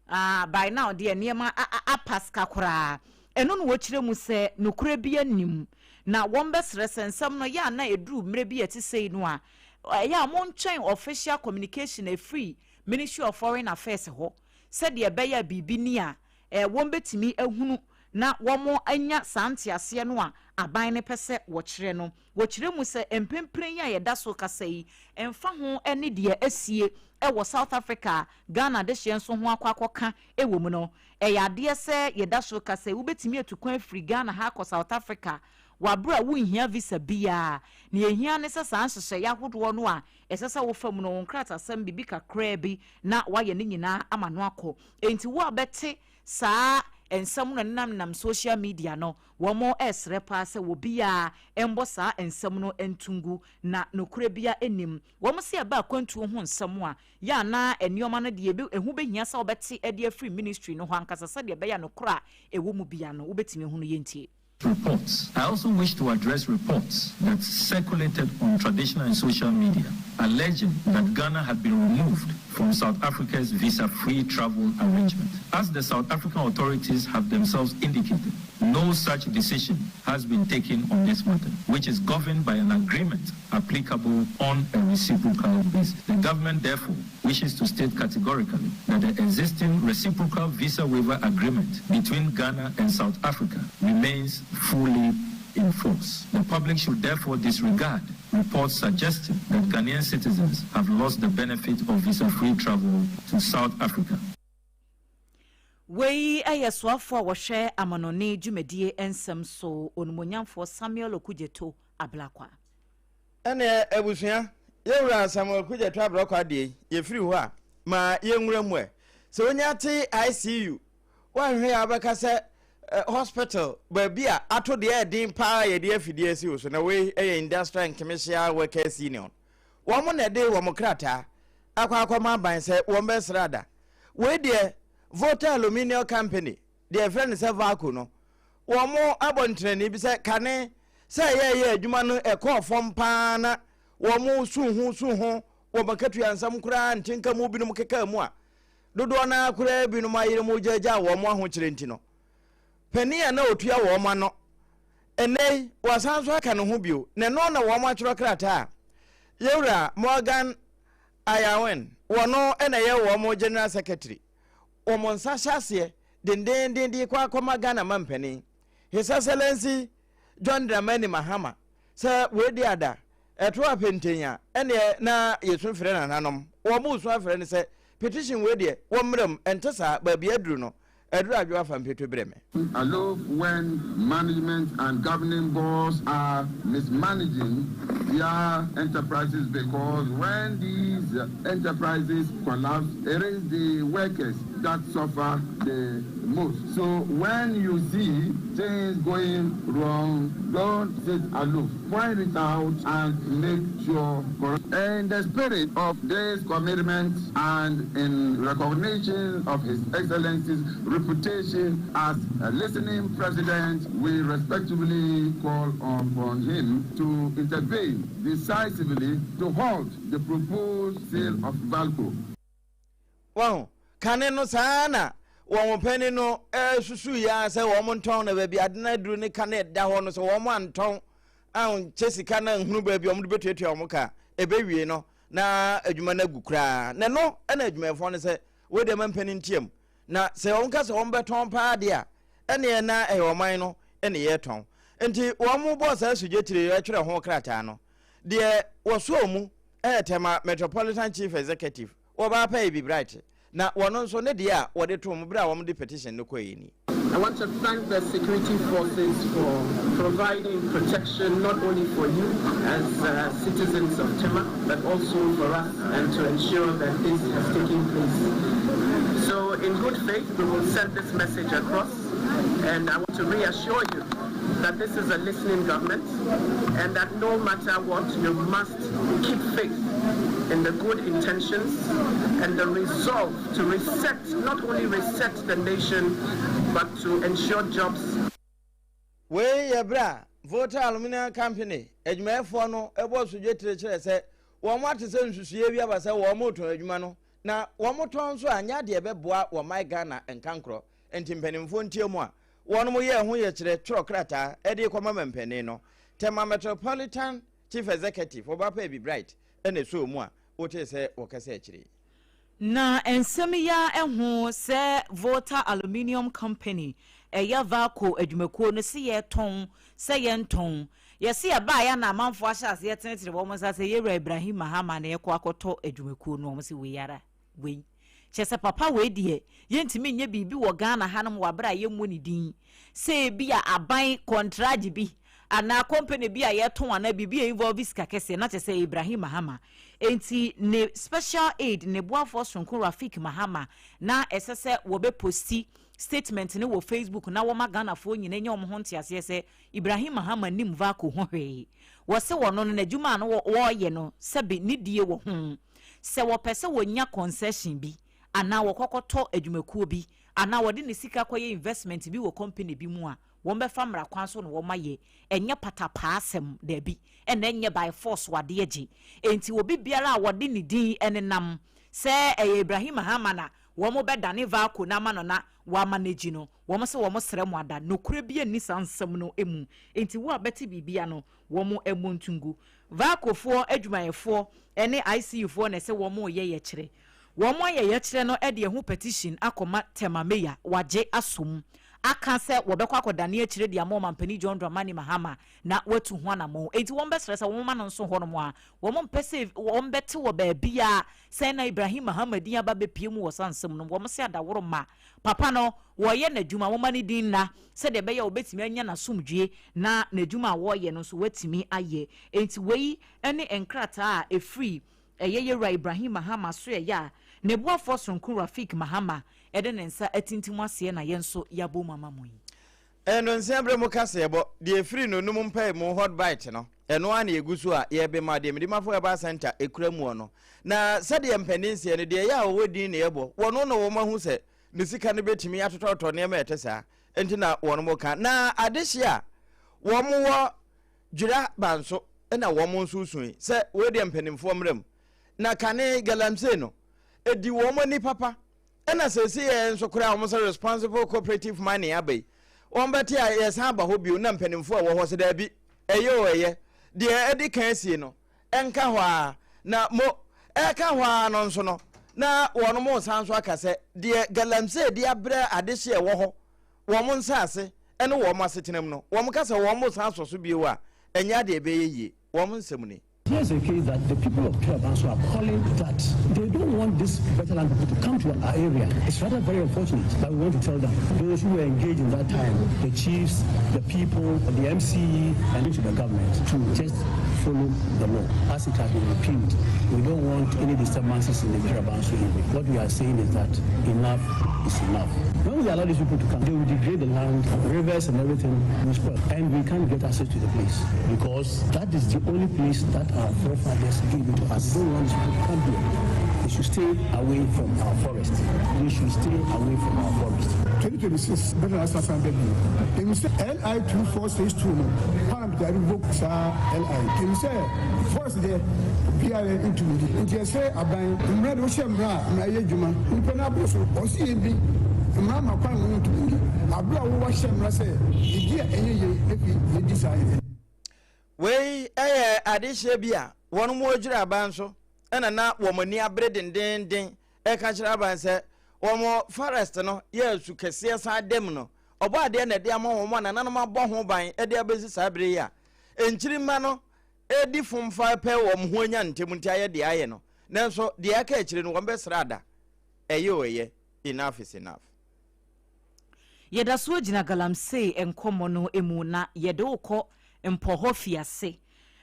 ah by now deɛ nneɛma a a apaska koraa ɛno na wɔkyerɛ mu sɛ nokorɛ bia nnim na wɔn bɛsrɛ sɛ nsɛm no yɛ a na ɛduru mmerɛ bi a ɛte sei no a ɛyɛ a montwɛn official communication ɛfiri Ministry of Foreign Affairs hɔ sɛdeɛ ɛbɛyɛ a biribi ni a eh wɔn bɛtumi ahunu na wɔn anya saa nteaseɛ no a aban no pɛ sɛ wɔkyerɛ no. Wɔkyerɛ mu sɛ mprempren yi a yɛda so rekasa yi, ɛmfa ho ne deɛ asie wɔ South Africa a Ghana adehyeɛ nso ho akɔ akɔka wɔ mu no, ɛyɛ adeɛ sɛ yɛda so rekasa yi, wobɛtumi atu kwan afiri Ghana ha akɔ South Africa wɔ aberɛ a wonhia visa biara. Nea ɛhia ne sɛ saa nhyehyɛeɛ ahodoɔ no a ɛsɛ sɛ wofa mu no, wo nkratasɛm biribi kakraa bi na woayɛ ne nyinaa ama no akɔ. Enti wo a wobɛte saa nsɛm no a ɛnenamnenam social media no, Wɔresrɛ paa sɛ obiara mmɔ saa nsɛm no nto ngu, na nokorɛ biara nnim. Wɔse ɛba akwantuo ho nsɛm a, yɛ a na nneɛma no deɛ ɛbɛ, ɛho bɛhia sɛ wobɛte de afiri ministry no hɔ ankasa sɛdeɛ ɛbɛyɛ a nokorɛ a ɛwɔ mu biara no wobɛtumi ahunu. Yɛntie. Reports. I also wish to address reports that circulated on traditional and social media alleging that Ghana had been removed from South Africa's visa-free travel arrangement. As the South African authorities have themselves indicated, no such decision has been taken on this matter, which is governed by an agreement applicable on a reciprocal basis. The government, therefore, wishes to state categorically that the existing reciprocal visa waiver agreement between Ghana and South Africa remains fully in force. The public should therefore disregard reports suggesting that Ghanaian citizens have lost the benefit of visa-free travel to South Africa. Wei yɛ soafoɔ a wɔhwɛ amanɔne dwumadie nsɛm so, Onimonyamfoɔ Samuel Okudzeto Ablakwa. Ɛneɛ abusua, yɛn wura Samuel Kudzeto Ablakwa deɛ yi, yɛfiri hɔ a, ma yɛnwura mu ɛ. Sɛ wonya te ICU, woanhwɛ a wobɛka sɛ hospital, baabi a ato deɛ ɛden paa yɛde afidie asi wo so, na wei yɛ Industrial and Commercial Workers Union. Wɔn na ɛde wɔn krataa akɔ akɔma aban sɛ wɔn bɛsra da. Wei deɛ Volta Aluminium Company, deɛ yɛfrɛ no sɛ VALCO no, wɔn abɔ ntenani bi sɛ kane sɛ yɛyɛ adwuma no ɛkɔɔ fam paa na wɔn su ho su ho wɔn akatua nsɛm koraa ntenka mu binom keka mu a dodoɔ no ara koraa binom ayere mu gyaagyaa wɔn ahokyerɛ nti no panin a na ɔtua wɔn ano ɛnɛ yi wɔasan so aka ne ho bio na ɛno na wɔn atwerɛ krataa a yɛwura Morgan Ayawen wɔno na ɛyɛ wɔn general secretary wɔn nsa hyɛ aseɛ dendeenden de kɔ akɔma Ghana mampanin His Excellency John Dramani Mahama sɛ wei di ada ɛto apenten a ɛneɛ na yɛsu frɛ nananom wɔn resu afrɛ no sɛ petition wei deɛ wɔmmra mu ɛnte saa baabi aduru no aduru adwo afa mpeto brɛ me. Aloof when management and governing boards are mismanaging their enterprises because when these enterprises collapse, it is the workers that suffer the. most. So when you see things going wrong, don't sit aloof. Point it out and make sure correct. In the spirit of this commitment and in recognition of His Excellency's reputation as a listening president, we respectfully call upon him to intervene decisively to halt the proposed sale of Valco. Wahu? Kane no, saa ara na wɔn panin no susuiɛ ara sɛ wɔn ntɔn na baabi ade no aduru ne ka na ɛda hɔ no, sɛ wɔn antɔn ankyɛ sika no anhunu baabi a wɔde bɛtuatua wɔn ka a, ɛbɛwie no na adwuma no agu koraa. Na ɛno na adwumayɛfoɔ no sɛ, wei deɛ ma mpanin nteam. Na sɛ wɔn ka sɛ wɔn bɛtɔn paa deɛ a, ɛneɛ na ɛyɛ ɔman no na yɛretɔn. Nti wɔn bɔɔ saa sugyetire yi twerɛ ho krataa no, deɛ wɔsɔɔ mu yɛ Tema Metropolitan Chief Executive, wɔbaa pɛ Ibi Bright, na wɔno nso ne deɛ a wɔde too mu berɛ a wɔde petition no kɔeɛ ni. I want to thank the security forces for providing protection not only for you as uh, citizens of Tema, but also for us and to ensure that this has taken place. So in good faith, we will send this message across and I want to reassure you that this is a listening government and that no matter what, you must keep faith in the good intentions and the resolve to reset, not only reset the nation, but to ensure jobs. Wei yɛ berɛ a Volta Aluminium Company adwumayɛfoɔ no bɔɔ so dwetire kyerɛɛ sɛ wɔn ate sɛ nsusuiɛ bi aba sɛ wɔn retɔn adwuma no na wɔn tɔn nso a nyɛ adeɛ ɛbɛboa wɔn man Ghana nkankorɔ nti mpanimfoɔ ntiamu a wɔn yɛɛ ho yɛkyerɛ twerɛ krataa de rekɔma mampanin no. Tema Metropolitan Chief Executive Obapa Ebi Bright na ɛsɔɔ mu a wotee sɛ wɔkasa akyire yi. Na nsɛm yi ara ho sɛ Volta Aluminium Company, ɛyɛ Valco adwumakuo no, se yɛtɔn sɛ yɛntɔn. Yɛse yɛbaeɛ a na amanfoɔ ahyɛ aseɛ tenetene wɔn nsa sɛ Yɛwura Ibrahim Mahama na yɛkɔ akɔtɔ adwumakuo no, wɔn se wei ara, wei. Kyerɛ sɛ papa wei deɛ yɛntumi nyɛ biribi wɔ Ghana hanom wɔ aberɛ a yɛmmɔ ne din sɛ ebia aban kɔntragye bi anaa company bi a yɛtɔn anaa biribi a involve sika kɛseɛ na kyerɛ sɛ Ibrahim Mahama. Enti ne special aide, ne boafoɔ soronko Rafik Mahama na ɛsɛ sɛ wɔbɛ posti statement no wɔ Facebook na wɔma Ghanafoɔ nyina nya wɔn ho nteaseɛ sɛ Ibrahim Mahama nnim Vaco ho hwee. Wɔse wɔno no n'adwuma a no wɔreyɛ no sɛbe ne die wɔ ho. Sɛ wɔpɛ sɛ wɔnya concession bi anaa wɔkɔkɔtɔ adwumakuo bi anaa wɔde ne sika kɔyɛ investment bi wɔ company bi mu a, wɔbɛfa mmara kwan so na wɔayɛ. Ɛnyɛ patapaa asɛm, daabi, ɛna ɛnyɛ by force adeɛ gye. Enti obi biara a wɔde ne din nenam sɛ ɛyɛ Ibrahim Mahama na wɔbɛdane Valco no ama no na wamanage no, wɔn se wɔn srɛ mo ada. Nokorɛ biara nni saa nsɛm no mu. Enti wo a bɛte biribi ano, wɔn mmɔ nto ngu. Valcofoɔ adwumayɛfoɔ ne ICU foɔ na ɛsɛ wɔn reyɛ yɛkyerɛ. Wɔn ayɛ yɛkyerɛ no de ɛho petition akɔma Tema Mayor, wagye asom aka sɛ wɔbɛkɔ akɔdane akyire de ama Ɔmampanin John Dramani Mahama na watu ho anamɔn. Enti wɔn bɛsrɛ sɛ wɔn ma no nso hɔnom a wɔn mpɛ sɛ wɔn bɛte wɔ baabiara sɛn na Ibrahim Mahama din aba bɛpue mu wɔ saa nsɛm no mu. Wɔn se adaworo ma papa no wɔreyɛ n'adwuma, momma ne din nna sɛdeɛ ɛbɛyɛ a ɔbɛtumi anya n'asomdwoeɛ na n'adwuma a wɔreyɛ no nso watumi ayɛ. Enti wei ne nkrataa a ɛfiri ɛyɛ Yɛwura Ibrahim Mahama so ɛyɛ a ne boafoɔ sononko Rafiq Mahama de ne nsa atintim aseɛ na yɛn nso yɛabɔ mu ama mo yi. Nnɔnsia berɛ mu kaseɛbɔ, deɛ ɛfiri nnɔnum mpaemu hot bite no, ɛno ara na yɛgu so a yɛrebema deɛ Medimafo Herbal Centre kura muo no. Na sɛdeɛ mpanin seɛ no, deɛ ɛyɛ a wɔwɔ din na yɛbɔ, wɔno na wɔahu sɛ ne sika no bɛtumi atotɔtotɔ nneɛma a ɛte saa nti na wɔn ka. Na adehye a wɔn wɔ dwira banso na wɔn nso sui sɛ wei deɛ mpanimfoɔ mmra mu. Na kane galamsey no, ɛdi wɔn ani papa. Ɛna seesei yɛ nso koraa wɔn sɛ responsible cooperative mining aba yi, wɔn bɛte a yɛsan aba hɔ bio na mpanimfoɔ a ɛwɔ hɔ sɛ daabi, ɛyɛ o ɛyɛ, deɛ ɛdi kan asie no, ɛnka hɔ ara, na mo ɛreka hɔ ara no nso no, na wɔn resan nso aka sɛ deɛ galamsey de abrɛ adehye a ɛwɔ hɔ wɔn nsaase ne wɔn asetenam no, wɔn ka sɛ wɔn resan asɔ so bio a, ɛnyɛ adeɛ ɛbɛyɛ yie. Wɔn nsɛm ni. Here's a case that the people of Tuabanso are calling that they don't want. want this veteran people to come to our area. It's rather very unfortunate, but we want to tell them, those who were engaged in that time, the chiefs, the people, the MCE, and to the government, to just follow the law as it has been repealed. We don't want any disturbances in the Gwira-Banso area. What we are saying is that enough is enough. When we allow these people to come, they will degrade the land, rivers and everything will spoil. And we can't get access to the place because that is the only place that our forefathers gave it to us. We don't want these people to come here. They should stay away from our forest. They should stay away from our forest. 2026 bɛrɛ na asan bɛ bi emu sɛ LI 2462 no, parliament a revoke saa LI emu sɛ forest deɛ biara ntumi di, nti ɛsɛ aban mmara de wohyɛ mmara a mmara yɛ adwuma. Nipa no aboro so ɔsi yɛ bi mmara ma kwan mu ntumi di abere a wowɔ hyɛ mmara sɛ yɛdi a ɛnyɛ yie efi yɛdi saa yɛ. Wei yɛ adehyeɛ bi a wɔn wɔredwiri aban so na na wɔn ani abere dendeenden reka kyerɛ aban sɛ wɔn forest no yɛ asu kɛseɛ san da mu no, ɔbɔ adeɛ na ɛde ama wɔn a nananom abɔ ho ban de abɛsi saa bere yi a nkyirimma no redi fomfa pɛ wɔn ho anya ntɛm nti ayɛ deɛ ayɛ no, nanso deɛ aka akyire no wɔn bɛsrɛ ada. Ɛyɛ o ɛyɛ, enough is enough. Yɛda so gyina galamsey nkɔmmɔ no mu na yɛde wo kɔ Mpɔhɔ fiase.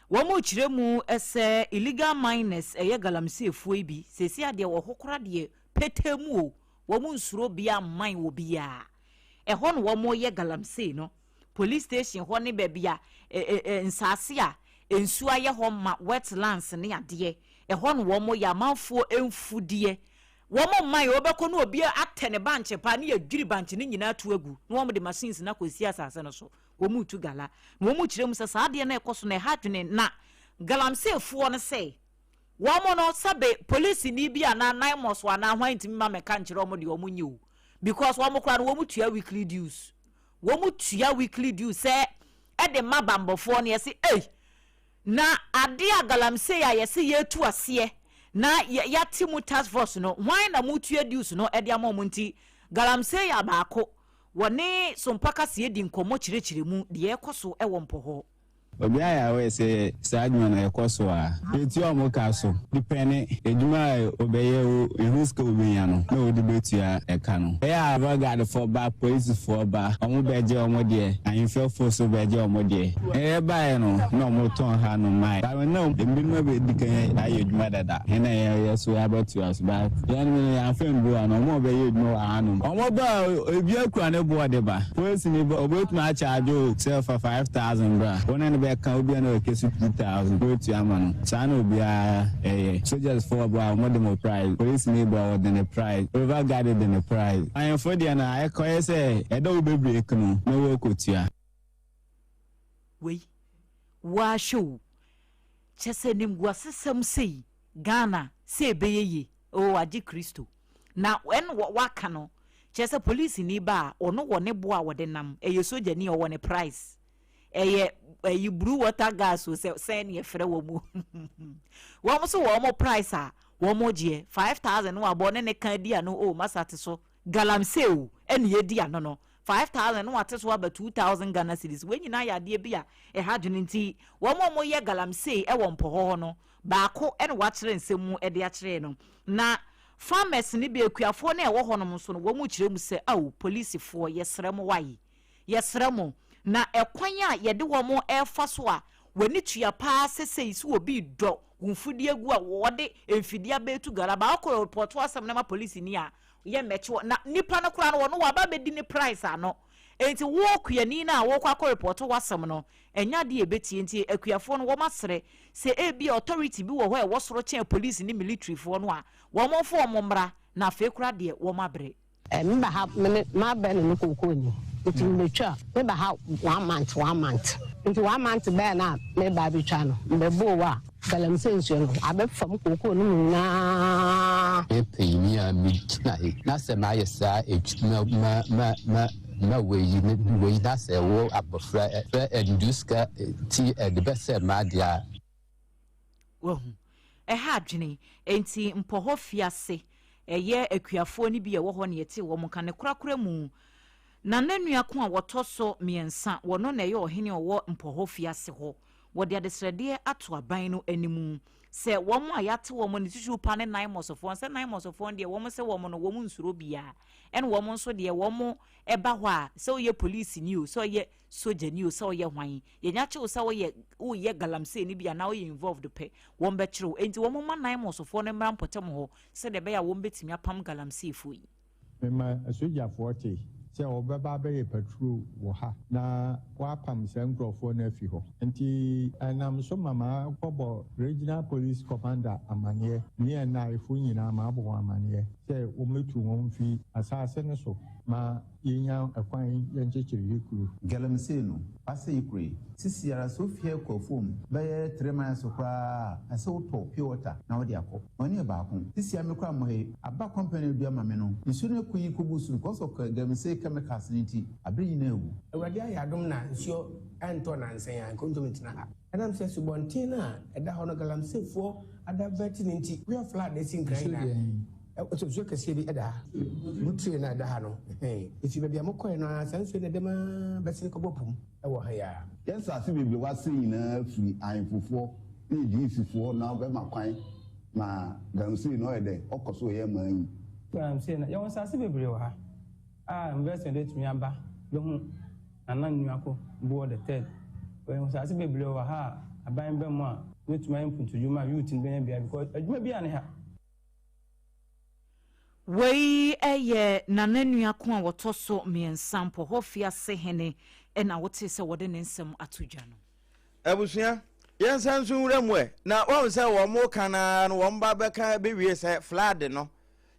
Wɔrekyerɛ mu sɛ illegal miners ɛyɛ galamseyfoɔ yi bi, seesei adeɛ wɔ hɔ koraa deɛ petee mu o, wɔn nsuro obiara mman wɔ biara. Ɛhɔ na wɔreyɛ galamsey no. Police station hɔ ne baabi a nsaase a nsuo ayɛ hɔ ma, wetlands ne adeɛ, ɛhɔ na wɔreyɛ amanfoɔ mfudeɛ. Wɔn mman wɔbɛkɔ na obi atɛ ne bankye paa ne yɛdwiri bankye no nyinaa to agu na wɔde machines no akɔsi asase no so. Wɔretu gala. Na wɔkyerɛ mu sɛ saa adeɛ no a ɛkɔ so no ɛha adwene na galamseyfoɔ no sɛ wɔn no sɛbe polisini bi anaa naimɔs anaa hwan ntumi ma mɛka nkyerɛ wɔn deɛ wɔn nyɛ o, because wɔn koraa no wɔn tua weekly dues, wɔn tua weekly dues sɛ ɛde ma bambɔfoɔ no. Yɛse ei, na adeɛ a galamsey a yɛse yɛtu aseɛ na yɛate mu task force no, hwan na motua dues no ɛde ama wɔn? Nti galamsey a baako wɔne Sompa Kaseɛ di nkɔmmɔ kyerɛkyerɛ mu deɛ ɛrekɔ so wɔ Mpɔhɔ. Obiara yɛ aware sɛ saa adwuma no ɛkɔ so a, yɛtua wɔn ka so depɛne adwuma a ɔbɛyɛ o, ɛho sika a ɔbɛnya no na ɔde bɛtua ɛka no. Ɛyɛ a river guard foɔ ba, polisi foɔ ba, wɔn bɛgye wɔn deɛ, ahemfɛfoɔ nso bɛgye wɔn deɛ. Yɛbaeɛ no na wɔtɔn ha nom mae, but na ebinom abɛdi kan ayɛ adwuma dada, yɛn na yɛyɛ so yɛabɛtoa so, but yɛn no yɛamfa anduru ha no, wɔn a wɔbɛyɛ adwuma wɔ hanom, wɔba a obiara kura ne boɔ de ba. Polisini ba obetumi akyagye wo sɛ fa 5,000 bra, wo ne no bɛka obia na wakesi 2,000 na watua ama no. Saa na obiara yɛ. Soldiers foɔ ba a wɔde mo prize, polisini ba a ɔde ne prize, river guard de ne prize. Ahemfo deɛ no ɛkɔyɛ sɛ ɛda wo bɛ break no na woakɔtua. Wei waa hwɛ o, kyɛsɛ animguasesɛm sei Ghana sɛ ɛbɛyɛ yie oo agye Kristo. Na ɛna waka no kyerɛ sɛ polisini ba a ɔno wɔ ne bo a wɔde nam, ɛyɛ sogyani a ɔwɔ ne price, ɛyɛ ɛyi blue water gas o, sɛ sɛn ne yɛfrɛ wɔ mu, wɔn nso wɔ wɔn price a wɔn gyeɛ 5,000 no wabɔ ne ne ka di ano o, masa te so galamsey o, ɛne yɛdi ano no 5,000 no wate so aba 2,000 Ghana cedis. Wɔn nyinaa yɛ adeɛ bi a ɛha adwene, nti wɔn a wɔyɛ galamsey ɛwɔ Mpɔhɔ hɔ no baako ɛna wakyerɛ nsɛm mu ɛde akyerɛ no. Na farmers no bi, akuafoɔ no a ɛwɔ hɔnom nso no, wɔn kyerɛ mu sɛ ao, polisifoɔ, yɛsrɛ mo wae, yɛsrɛ mo, na ɛkwan a yɛde wɔn ɛrefa so a w'ani tua paa sɛsɛyi sɛ obi dɔ wo mfidie gu a wɔde mfidie abɛɛtu gara baako repɔto asɛm no ma polisini a yɛ mmɛkye wɔ na nipa no koraa no wɔno waba abɛdi ne price ano, nti wo kuani no a wɔkɔ akɔ repɔto w'asɛm no ɛnyɛ adeɛ a ɛbɛtie. Nti akuafoɔ no wɔn asrɛ sɛ ebi authority bi wɔ hɔ a ɛwɔ soro kyɛn police ne militaryfoɔ no a wɔn mfo wɔn mmra, na afei koraa deɛ wɔn abrɛ. Me ba ha me ne m'abɛ ne no kookoo ni nti me bɛ twa me ba ha one month one month nti one month bɛɛ na me ba abɛ twa no me bɛ boo a galamsey nsuo no abɛ fam kookoo no mu nyinaa. Me panyin a me gyina he na sɛ mayɛ saa adwuma ma ma ma ma wei yi ne wei na sɛ wo abɔfra ɛ ɛndu sika ti ɛde bɛsɛ m'adeɛ a. Wahu. Ɛha adwene. Enti Mpɔhɔ fii ase. Ɛyɛ akuafoɔ no bi a ɛwɔ hɔ na yɛtee wɔn nka. Ne korakora mu, Nana nua ko a wɔtɔ so mmiɛnsa, wɔno na ɛyɛ ɔhene a ɔwɔ Mpɔhɔ fie ase hɔ. Wɔde adesrɛdeɛ ato aban no anim sɛ wɔn a yɛate wɔn no titiriw pa ne Naimɔsfoɔ, sɛ Naimɔsfoɔ deɛ wɔn sɛ wɔn no wɔn nsuro biara, ɛna wɔn nso deɛ wɔn ba hɔ a, sɛ woyɛ polisini o, sɛ ɔyɛ sogyani o, sɛ ɔyɛ hwan, yɛnya kye wo sɛ woyɛ woyɛ galamsey no bi anaa woyɛ involved pɛ, wɔn bɛkyere wo. Enti wɔn mma Naimɔsfoɔ no mmra mpɔtam hɔ sɛdeɛ ɛbɛyɛ a wɔn bɛtumi apam galamseyfoɔ yi. Mema asogyafoɔ te sɛ wɔbɛba abɛyɛ patrol wɔ ha na wɔapam saa nkurɔfoɔ no afi hɔ. Nti ɛnam so ma makɔbɔ Regional Police Commander amaneɛ, ne NI foɔ nyinaa mabɔ wɔn amaneɛ sɛ wɔmmɛtu wɔn mfi asaase no so ma yɛnya kwan yɛnkyekyere yɛ kuro. Galamsey no, asɛe kuro yi. Sisi ara sɛ wofi ha kɔ afuom bɛyɛ 3 miles koraa a, ɛsɛ wotɔ pure water na wode akɔ. Ɔno yɛ baako. Sisi ara me koraa mmɔ ha yi, aba company no dua ma me no, nsuo no akɔ yi kɔgu so because of galamsey chemicals no nti, abere nyinaa awu. Awurade ayɛ adom na nsuo ɛntɔ nansa a, nkontom ntena ha. Ɛnam sɛ subɔnten no a ɛda hɔ no galamseyfoɔ adavɛte no nti, wia flood asi Nkran nyinaa. Nsuo kɛseɛ bi ɛda ha. Butire no a ɛda ha no, ɛfiri baabi a mokɔɛ no ara, saa nsuo no ɛdɛm ara bɛsene kɔbɔ po mu ɛwɔ ha yi ara. Yɛn nsase bebree wase nyinaa firi ahemfofoɔ ne adiyifoɔ na wɔbɛma kwan ma galamsey no ɔyɛ dɛ ɔkɔ so wɔ yɛn man yi. Galamsey no, yɛwɔ nsase bebree wɔ ha a investment atumi aba bɛhu Nana Nuako Boɔ the Third. Yɛwɔ nsase bebree wɔ ha a aban ba mu a wobɛtumi ayɛ mpuntudwuma a youth no bɛnya bia because adwuma bi a ne ha. Wei yɛ Nana Nuako a wɔtɔ so mmiɛnsa, Mpɔhɔ Fiase hene na wotee sɛ wɔde ne nsɛm ato dwa no. Abusua, yɛnsan nso nwura mu ɛ. Na wɔn sɛ wɔn ka no ara no wɔn ba bɛka bɛwie sɛ flood no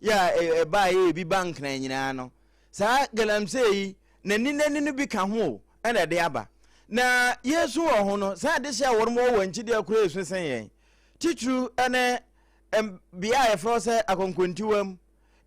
yɛ a ɛbaa yɛ ebi ba Nkran nyinaa no, saa galamsey yi n'ani n'ani no bi ka ho o ɛna ɛde aba. Na yɛsu wɔ ho no, saa adehyeɛ a wɔn wɔ wɔn akyi deɛ koraa esu sen yɛn. Titiriw ɛne bea a yɛfrɛ hɔ sɛ Akɔnkɔntiwam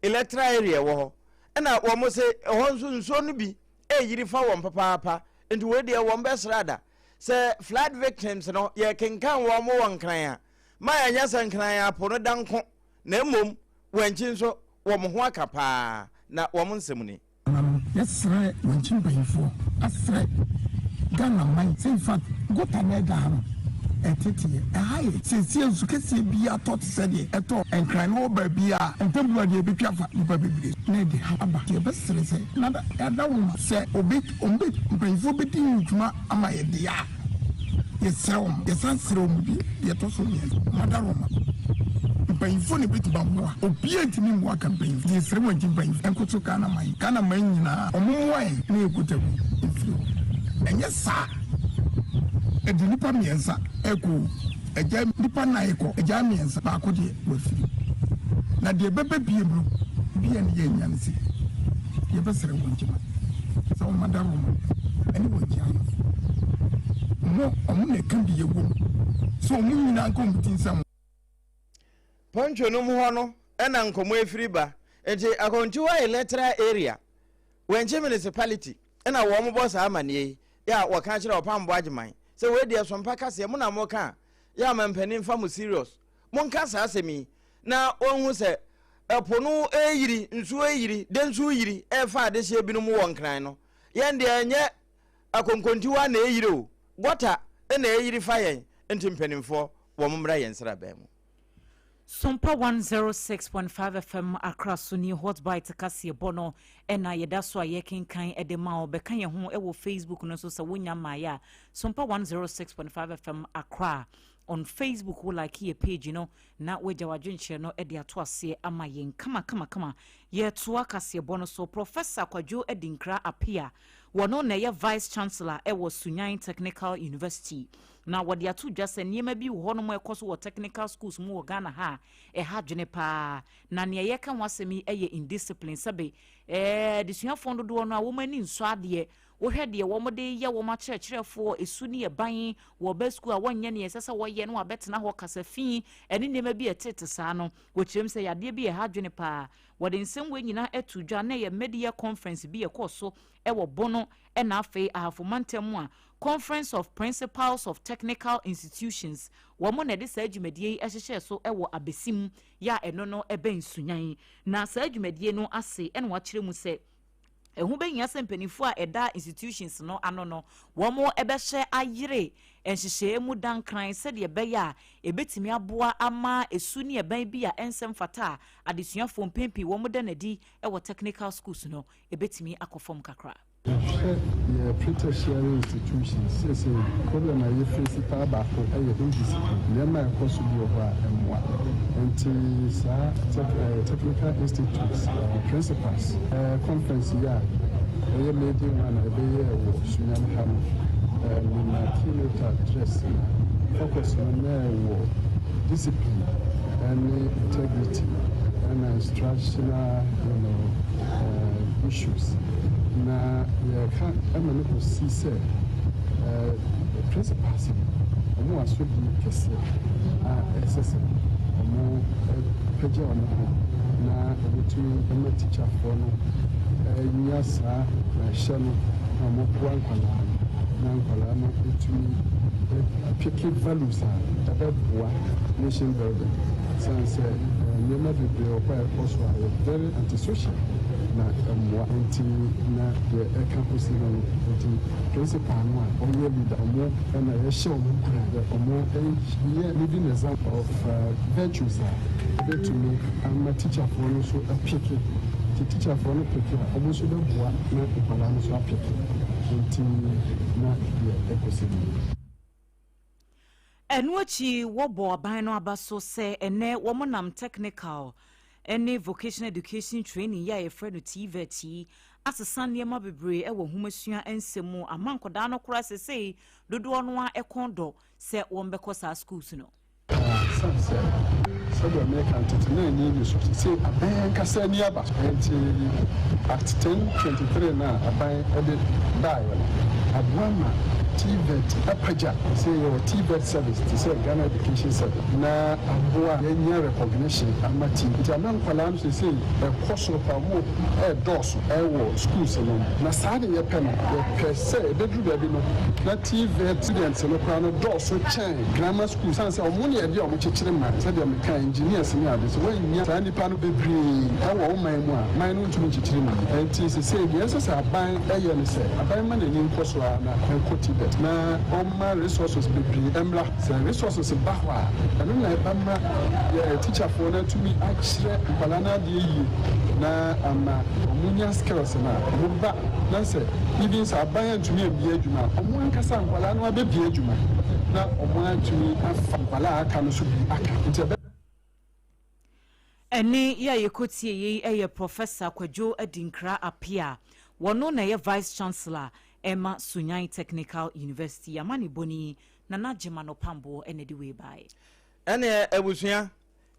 electoral area wɔ hɔ. Ɛna wɔn se ɛhɔ nso nsuo no bi ɛyiri fa wɔn papaapa. Nti wei deɛ wɔn bɛsrɛ ada sɛ flood victims no yɛkenkan wɔn wɔ Nkran a, ma yɛnyɛ sɛ Nkran apo no da nko, na mmom wɔn akyi nso wɔn ho aka paa, na wɔn nsɛm ni. Nananom, yɛsrɛ Wankyi mpanyinfoɔ, ɛsrɛ Ghana man sɛ infact gota no ɛda ha no ɛteteɛ, ɛha yɛ siesie nsu kɛseɛ bi atɔ te sɛ deɛ ɛtɔ Nkran no wɔ baabi a ntɛmbu a deɛ ɛbɛtwa afa nipa bebree so na ɛde haw aba. Nti yɛbɛsrɛ sɛ na yɛada wo ma sɛ obe wɔn bɛ mpanyinfoɔ bɛdi ho dwuma ama yɛ deɛ a yɛsrɛ wɔn, yɛsan srɛ wɔn bio deɛ ɛtɔ so mmiɛnsa, mada wɔn ma mpanyinfoɔ na ɛbɛtumi amoa, obiara ntumi mmoa ka mpanyinfoɔ, nti yɛsrɛ wɔn nti mpanyinfoɔ nkoto Ghana man, Ghana man nyinaa wɔn mmoa yɛn na yɛn kota mu mfiri hɔ, ɛnyɛ saa ɛde nnipa mmiɛnsa ɛkɔ o, ɛgya nnipa nnan kɔ, ɛgya mmiɛnsa, baako deɛ wafiri, na deɛ ɛbɛba biem no bia ne yɛnnya no sei, yɛbɛsrɛ wɔn nkyima sɛ wɔn ada wɔn ɛne wɔn akyi ahemfo, wɔn wɔn na ɛka bi yɛ wom sɛ wɔn nyinaa nka wɔn ti nsɛm. Pɔntwo no mu hɔ no na nkɔmmɔ efiri ba. Nti Akɔntiwa Electoral Area, Wenchi Municipality na wɔn bɔ saa amaneɛ yi, yɛ a wɔka kyerɛ Ɔpambo Agyeman sɛ wei deɛ Sompa kaseɛ mo na moka a, yɛ a mampanin mfa mo serious. Monka saa asɛm yi na wɔnhu sɛ ɛpo no reyiri, nsuo reyiri, densu reyiri ɛrefa adehyeɛ binom wɔ Nkran no. Yɛn deɛ ɛnyɛ akonkontiwa na ɛreyiri o, gɔta na ɛreyiri fa yɛn, nti mpanimfoɔ wɔn mmra yɛn nsraban mu. Sompa 106.5 FM Accra so nie Hot Bite kaseɛbɔ no ɛna yɛda so a yɛkenkan de ma wo. Bɛka yɛn ho wɔ Facebook no nso sɛ wonya mmaeɛ a, Sompa 106.5 FM Accra on Facebook, wo like yɛ page no na woagya w'adwenkyerɛ no de ato aseɛ ama yɛn kama kama kama. Yɛtoa kaseɛbɔ no so. Professor Kwadwo Adinkra Appiah, wɔno na ɛyɛ Vice Chancellor ɛwɔ Sunyani Technical University, na wɔde ato dwa sɛ nneɛma bi wɔ hɔnom a ɛkɔ so wɔ technical schools mu wɔ Ghana ha a ɛha adwene paa. Na nea yɛka ho asɛm yi yɛ indiscipline, sɛbe adesuafoɔ dodoɔ no a wɔn ani nsɔ adeɛ. Wohwɛ deɛ wɔn de yɛ wɔn akyerɛkyerɛfoɔ, esu ne ɛban wɔ ba sukuu a wɔnyɛ nea ɛsɛ sɛ wɔyɛ no, wɔabɛtena hɔ kasa fi ɛne nneɛma bi a ɛtete saa no, wɔkyerɛm sɛ yadeɛ bi a ɛha adwene paa. Wɔde nsɛm wei nyinaa ato dwa na ɛyɛ media conference bi a ɛkɔɔ so ɛwɔ Bono ɛna afei Ahafo mantam mu a Conference of Principals of Technical Institutions wɔn na ɛde saa dwumadie yi hyehyɛɛ so wɔ Abesim yɛ a ɛno no ɛbɛn Sunyani. Na saa dwumadie no ase ɛna wɔakyerɛ mu sɛ Ɛho bɛhia sɛ mpanimfoɔ a ɛda institutions no ano no wɔbɛhyɛ ayere nhyehyɛeɛ mu dankran sɛdeɛ ɛbɛyɛ a ɛbɛtumi aboa ama esu ne ɛban bi a ɛnsɛ mfata a adesuafoɔ mpɛn pii wɔda no adi wɔ technical schools no ɛbɛtumi akɔ fam kakra. Yɛhwɛ yɛ pre-tertiary institutions seesei problem a yɛ face paa baako yɛ indiscipline, nneɛma a ɛkɔ so bi wɔ hɔ a ɛmmoa. Nti saa technical institutes principals conference yi a ɛyɛ maiden one a yɛbɛyɛɛ wɔ Sunyani ha no, mema keynote address na focus no na ɛwɔ discipline ne integrity ɛna instructional you know, issues. Na yɛka ma no kɔsi sɛ principals no, wɔn wɔ asodie kɛseɛ a ɛsɛ sɛ wɔpagya wɔn ho na wɔtumi ma tikyafoɔ no nya saa nkuranhyɛ no na wɔboa nkwadaa no na nkwadaa no tumi peke values a ɛbɛboa nation building. Sane sɛ nneɛma bebree wɔ hɔ a ɛkɔ so a ɛyɛ very antisocial na ɛmmoa. Nti na deɛ ɛka kɔsi no no nti principal no a ɔyɛ leader ɔmo na yɛhyɛ ɔmo nkuran dɛ ɔmo nyɛ leading example of virtues a ɛbɛtumi ama teacherfoɔ no nso apeke. Nti teacherfoɔ no peke a ɔmo nso bɛboa na nkwadaa no nso apeke. Nti na deɛ ɛkɔsi no no. Ɛno akyi wɔbɔɔ aban no aba so sɛ ɛnnɛ wɔnam Technical ne Vocational Education Training yi a yɛfrɛ no TVET yi asesa nneɛma bebree wɔ nhomasua nsɛm mu ama nkwadaa no koraa sesei dodoɔ no ara kɔn dɔ sɛ wɔbɛkɔ saa schools no. Esiane sɛ, sɛdeɛ mereka no tete na ani nni so, seesei aban ankasa ani aba so. Enti Act 1023 no a aban de baeɛ no aboa ma TVET apagya. Seesei yɛwɔ TVET service te sɛ Ghana Education Service na aboa yɛanya recognition ama TVET. Nti ama nkwadaa no seesei ɛkɔ soro paa, wɔn redɔɔso wɔ schools no mu. Na saa na yɛpɛ no, yɛpɛ sɛ ɛbɛduru baabi no na TVET students no koraa no dɔɔso kyɛn grammar school sane sɛ ɔmo ne ɛdeɛ a ɔmo kyekyere man sɛdeɛ mekae engineers ne ade sɛ woannya saa nnipa no bebree ɛwɔ wo man mu a man no ntumi nkyekyere no yie ɛnti sesei deɛ ɛsɛ sɛ aban ɛyɛ ne sɛ aban ma n'ani nkɔ so ara na ɛnkɔ TVET na ɔmma resources bebree ɛmmra sɛ resources ba hɔ a ɛno na ɛbɛma yɛ teacherfoɔ no atumi akyerɛ nkwadaa no adeɛ yie na ama ɔmo nya skills no a ɔmo ba na sɛ even sɛ aban antumi ammue adwuma a ɔmo ankasa nkwadaa no abɛbue adwuma na wɔatumi afa nkwadaa a aka no so bi aka nti ɛbɛ. Ɛnne yi a yɛkɔtie yei yɛ Professor Kwadwo Adinkra Appiah. Wɔno na ɛyɛ Vice Chancellor ɛma Sunyani Technical University. Amanebɔni Nana Gyima Nɔpamboɔ na ɛde wei baeɛ. Ɛneɛ abusua,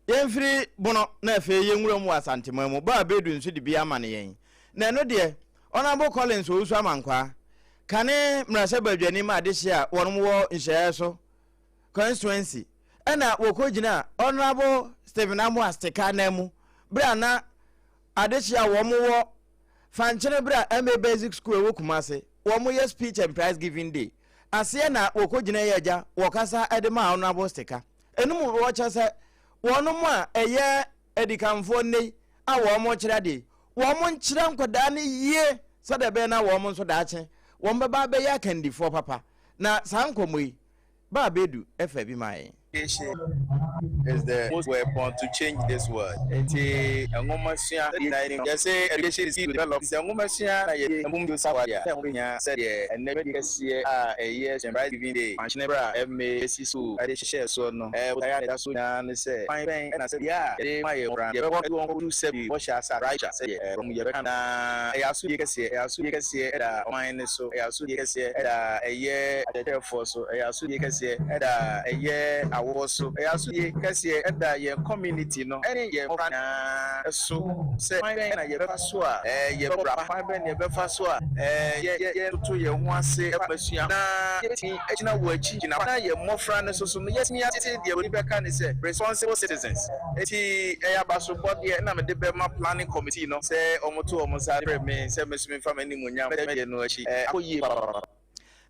yɛmfiri Bono na afei yɛnwura mu wɔ Asanteman mu. Baa Bedu nso de bi amane yɛn. Na ɛno deɛ, Honourable Collins Owusu Amankwaa, kane mmarahyɛbadwani ma adehye a wɔnom wɔ nhyiaeɛ so constituency ɛna wɔkɔgyinaa Honourable Stephen Amoah Stika nan mu berɛ a na adehye a wɔn wɔ Fankyene berɛ a MA Basic School ɛwɔ Kumase wɔn yɛ speech and prize giving day aseɛ na wɔkɔgyina yɛ agya wɔkasa de maa Honourable Stika. Ɛno mu wɔkyɛ sɛ wɔnom a ɛyɛ adikanfoɔ nnɛ yi a wɔrekyerɛ adeɛ yi, wɔnkyerɛ nkwadaa no yie sɛdeɛ ɛbɛyɛ na wɔn nso daakye wɔbɛba abɛyɛ akandifoɔ papa. Na saa nkɔmmɔ yi, Baa Bedu fa bi maa yɛn. Education is the most weapon to change this world. Nti nwomasua na yɛnim. Yɛse education is key to develop. Nti sɛ nwomasua na yɛde mpom sa wɔ adeɛ a, na ɛho bɛhia sɛdeɛ ɛnnɛ dwumadie kɛseɛ a ɛyɛ Hyɛn Prize Giving Day, Kwankyene berɛ a MA bɛsi sukuu de hyehyɛɛ soɔ no. Botaeɛ a ɛda so nyinaa ne sɛ, kwan bɛn na sɛ deɛ a yɛde ma yɛn mmofra no, yɛbɛkɔ de wɔn kɔdu sɛbi bɔhyɛ asase, Righteous, sɛdeɛ ɛrɔ mu yɛbɛka no. Na ɛyɛ asodie kɛseɛ, ɛyɛ asodie kɛseɛ da ɔman no so, ɛyɛ asodie kɛseɛ da ɛyɛ akyerɛkyerɛfoɔ so, ɛyɛ asodie kɛseɛ da ɛyɛ awofoɔ so, ɛyɛ asodie kɛseɛ da yɛn community no ne yɛn mmofra nyinaa so sɛ kwan bɛn na yɛbɛfa so a yɛbɛbɔ bra pa, kwan bɛn na yɛbɛfa so a yɛtoto yɛn ho ase fa masua na yɛbɛtumi agyina wɔ akyi gyina pa na yɛn mmɔfra no nso so no yɛatumi atete deɛ obi bɛka ne sɛ responsible citizens. Enti ɛyɛ abasobɔdeɛ na mede bɛma planning committee no sɛ wɔto wɔn nsa frɛ me sɛ me nso memfa m'animuonyam mmɛdi ɛno akyi. Akɔ yie papaapa.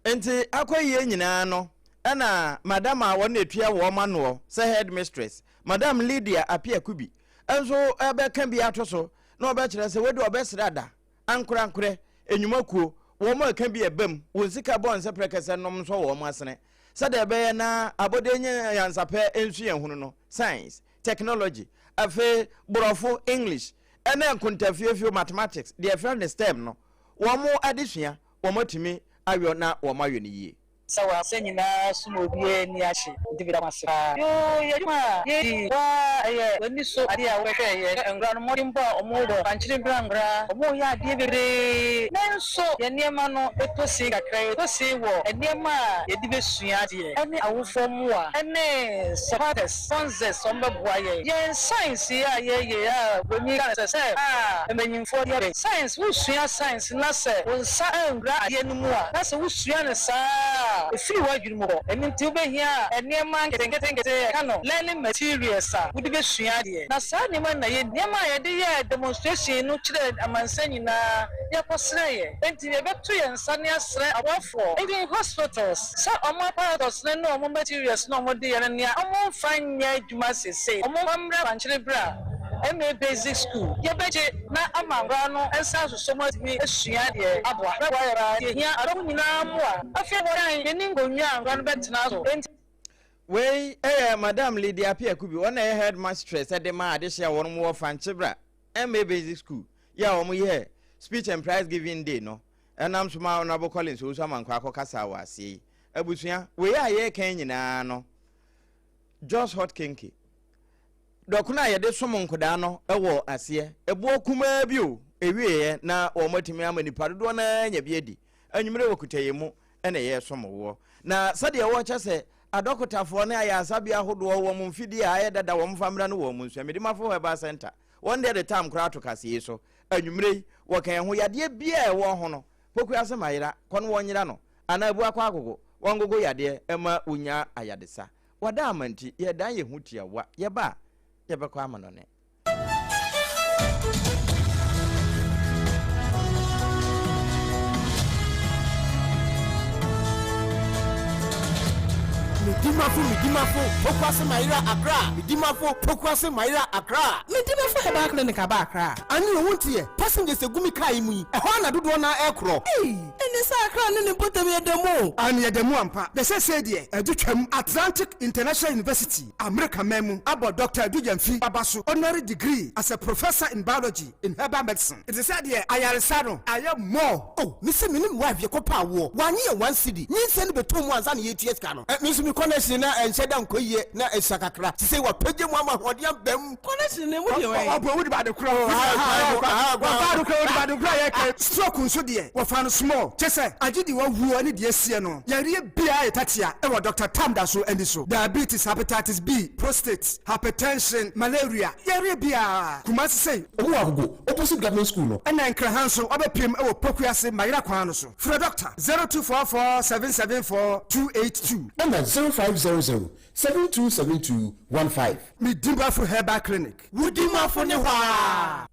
Enti akɔ yie nyinaa no ɛna madam a wɔn na ɛtua wɔn anoɔ sɛ headmistress, Madam Lydia Appiah Kubi nso bɛka bi ato so na ɔbɛkyerɛ sɛ wei deɛ ɔbɛsrɛ ada. Ankorankorɛ, nnwumakuo, wɔn a ɛka bi ɛba mu, wɔn sika bɔ nsɛ prɛkɛsɛ nom nsɔ wɔn asene, sɛdeɛ ɛbɛyɛ na abɔdeɛ nyansapɛ nsu yɛn hunu no, science, technology, afei borɔfo, English, ɛne nkontafiefio, mathematics, deɛ yɛfrɛ no STEM no, wɔn adesua, wɔn atumi ayɔ na wɔn ayɔ no yie. Sɛ w'asɛ nyinaa so ma obiara ani ahye nti meda mo ase paa. Yoo yɛ adwuma a yɛdi waa ɛyɛ w'ani so adeɛ a wobɛhwɛ yɛ hwɛ nkora no mmɔdenbɔ a ɔmo bɔ kwankyere bra nkora ɔmo yɛ adeɛ bebree nanso yɛ nneɛma no ɛtɔ sin kakra ɛtɔ sin wɔ nneɛma a yɛde bɛsua adeɛ ɛne awofoɔ mmoa ɛne supporters sponsors ɔmo bɛboa yɛn yɛn science yi a yɛyɛ yi a w'ani ka no sɛ sɛ a mpanyinfoɔ yɛ science wosua science na sɛ wo nsa anwura adeɛ no mu a na sɛ wosua no saa ara a, ɛfiri w'adwene mu hɔ. Ɛno nti wobɛhia nneɛma nketenketenkete, yɛka no learning materials a wode bɛsua adeɛ. Na saa nneɛma no na yɛnni. Nneɛma a yɛde yɛɛ demonstration no kyerɛɛ amansan nyinaa, yɛkɔsrɛeɛ. Enti yɛbɛto yɛn nsa ne asrɛ aboafoɔ, even hospitals, sɛ wɔn apparatus no ne wɔn materials no a wɔde yɛ no, nea wɔmfa nyɛ adwuma seesei, wɔmfa mmrɛ Kwankyere Bra MA Basic School. Yɛbɛgye. Na ama nkwadaa no nsa asosɔ mu atumi asua adeɛ aboa. Bɛboa yɛn paa. Yɛhia adɔfo nyinaa mmoa. Afei wɔ dan, yɛnni nkonnwa a nkwadaa no bɛtena so. Enti. Wei yɛ Madam Lydia Appiah-Kubi, ɔno na ɛyɛ Headmistress de ma adehye a wɔn wɔ Fankyebra MA Basic School yi a wɔn yɛɛ Speech and Prize Giving Day no. Ɛnam so ma Honourable Collins Owusu Amankwah akɔkasaa wɔ aseɛ yi. Abusua, wei a yɛreka yi nyinaa no, Jos Hot Kenke, Dɔkono a yɛde som nkodaa no wɔ aseɛ. Ɛboɔ kumaa bi o, ɛwieɛ na wɔn atumi ama nipa dodoɔ no ara anya bi adi. Anwummerɛ wɔ kuta yɛn mu na yɛresom woɔ. Na sɛdeɛ wɔkyɛ sɛ adɔkotafoɔ ne ayaresabea ahodoɔ wɔn mfidie a ayɛ dada wɔn fa mmra no wɔn nsua. Medimafo Herbal Center, wɔn deɛ de tam koraa to kaseɛ yi so. Anwummerɛ yi, wɔka yɛn ho yadeɛ biara a ɛwɔ ho no, Pokuase mayera, kɔ no wɔnyera no, anaa abu akɔ agogo, wɔngogo yadeɛ ma wonya ayadesa. Wada ama nti, yɛdan yɛn ho tiawa. Yɛba a, yɛbɛkɔ amanɔne. Medimafo Medimafo Pokuase Mayera Accra Medimafo Pokuase Mayera Accra. Medimafo Herbal Clinic aba Accra. Ane o wonteɛ, passengers egu me car yi mu yi, ɛhɔ ara na dodoɔ no ara ɛrekorɔ. Ei! Ɛne sɛ Accra ne ne mpɔtam yɛ da mu o. Aane yɛda mu ampa. Na seesei deɛ adu twam. Atlantic International University, Amerika man mu, abɔ Dɔkta Adu Gyamfi aba so honorary degree as a Professor in Biology in Herbal Medicine. Nti sɛ deɛ ayaresa no ayɛ more. Oh, me se me ne me wife yɛkɔ paa woɔ, wannye yɛn one cedi, nyinsɛn no bɛtɔɔ mu ansa na yɛretua sika no. Eh, me nso me connection na ɛnhyɛ da nkɔ yie, na ɛsua kakra, sesei wapagya mu ama ahoɔden aba mu. Connection no emu deɛ wɛn? Ɔbɔ wodi baade korɔ. Wɔfa ade korɔ wodi baade korɔ yɛ kɛ. Stroke nso deɛ wɔfa no small kyɛ sɛ agye deɛ wawuo ne deɛ asie no yareɛ biara yɛ tatia ɛwɔ Doctor Tam da so ani so diabetes hepatitis B prostate hypertension malaria yareɛ biara Kumasi sei. Ɔmo wɔ Agogo opposite government school no. Ɛna Nkraha nso wabɛpiem ɛwɔ Pokuase Mayera kwan no so frɛ Doctor 0244 774 282. Ɛna 0500 7272 15. Me Dimafo Herbal Clinic. Wo Dimafo ne hɔ aa.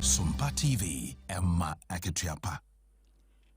Sompa TV, ɛma akatua pa.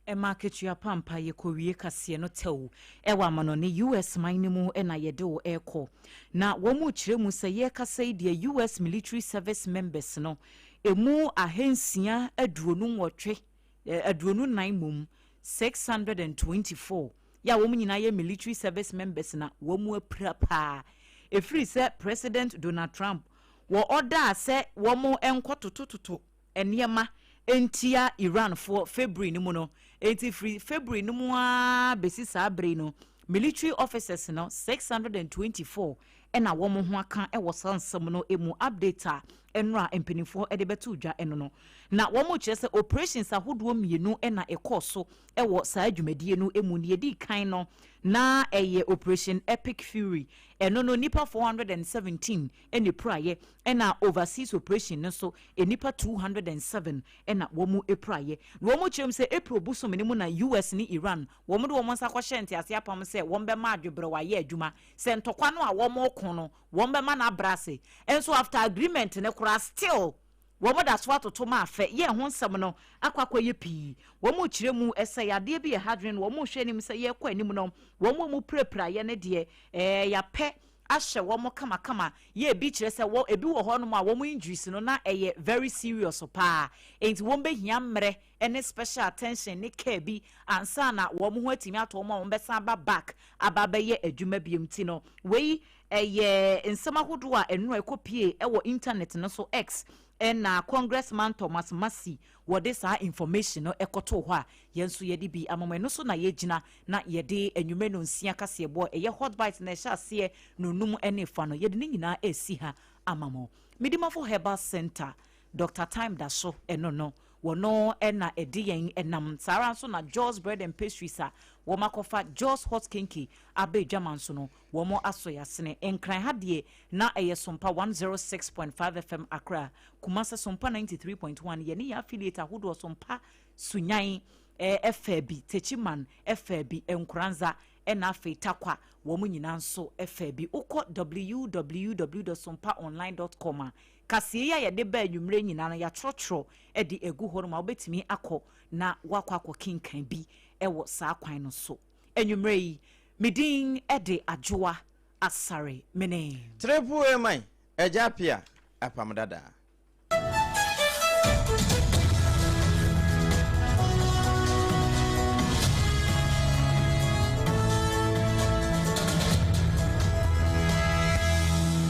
Ɛma akatua pa ampa yɛkɔwie kaseɛ no tɛw ɛwɔ amanɔne US man no mu na yɛde wo ɛrekɔ na wɔn rekyerɛ mu sɛ yɛrekasa yi deɛ US military service members no ɛmu 628 24 mmom 624 yɛ a wɔn nyinaa yɛ military service members na wɔn apira paa ɛfiri sɛ President Donald Trump wɔ ɔdaa sɛ wɔn nkɔtotototo nneɛma ntia Iranfoɔ February no mu no. Enti firi February no mu ara bɛsi saa bere yi no, military officers no 624 na wɔn ho aka wɔ saa nsɛm no mu. Update a nnora mpanimfoɔ de bɛto dwa no no, na wɔkyerɛ sɛ operations ahodoɔ mmienu na ɛkɔɔ so wɔ saa dwumadie no mu. Deɛ ɛdi kan no, na ɛyɛ Operation Epic Fury. Ɛno no, nnipa 417 na ɛpiraeɛ, ɛna Overseas Operation no nso, nnipa 207 na wɔn piraeɛ. Na wɔn kyerɛ mu sɛ April bosome no mu na US ne Iran wɔn de wɔn nsa kɔhyɛɛ ntease apam sɛ wɔn bɛma adwebrɛw ayɛ adwuma, sɛ ntɔkwa no a wɔn reko no wɔn bɛma no abrɛ ase. Nso after agreement no koraa still. Wɔn da so atoto ma afɛ yɛ ho nsɛm no akɔ akɔyɛ pii. Wɔn rekyerɛ mu sɛ yadeɛ bi yɛ ha adwene no wɔn rehwɛ anim sɛ yɛrekɔ anim no wɔn a wɔpirapiraeɛ no deɛ ɛɛ yɛapɛ ahyɛ wɔn kamakama yɛ ebi kyerɛ sɛ wɔ ebi wɔ hɔnom a wɔn injuries no na ɛyɛ very serious paa enti wɔn bɛhia mmerɛ ne special attention ne care bi ansa na wɔn ho atumi atɔ wɔn a wɔn bɛsan aba back aba abɛyɛ adwuma biom nti no wei ɛyɛ nsɛm ahodoɔ a ɛno a ɛkɔ pie ɛwɔ internet no so X ɛna Congressman Thomas Massie wɔde saa information no ɛkɔtoo hɔ a yɛn nso yɛde bi ama mo. Ɛno so na yɛgyina na yɛde anwummerɛ nonsia kaseɛbɔ a ɛyɛ Hot Bite na ɛhyɛ aseɛ nonum ne fa no, yɛde ne nyinaa ɛresi ha ama mo. Medimafo Herbal Centre, Doctor Time da so ɛno no, wɔno na ɛde yɛn nam. Saa ara nso na Jaws Bread and Pastries a wɔakɔfa Jaws Hot Kenke aba adwaman so no, Wɔn asɔ yasene. Nkran ha deɛ na ɛyɛ Sompa 106.5 FM Accra, Kumase Sompa 93.1, yɛne yɛn affiliate ahodoɔ Sompa Sunyan ɛfaa bi, Techiman ɛfaa bi, Nkoranza ɛna afei Tarkwa wɔn nyinaa nso ɛfaa bi. Wokɔ www.sompaonline.com a, kaseɛ yi a yɛde ba anwummerɛ nyinaa no yɛatwerɛtwerɛ de agu hɔ nom a wobɛtumi akɔ na woakɔ akɔ kenkan bi wɔ saa kwan no so. Anwummerɛ yi, me din de Adwoa Asare Mene. Triple A man, Agya Appiah, Apam Dada.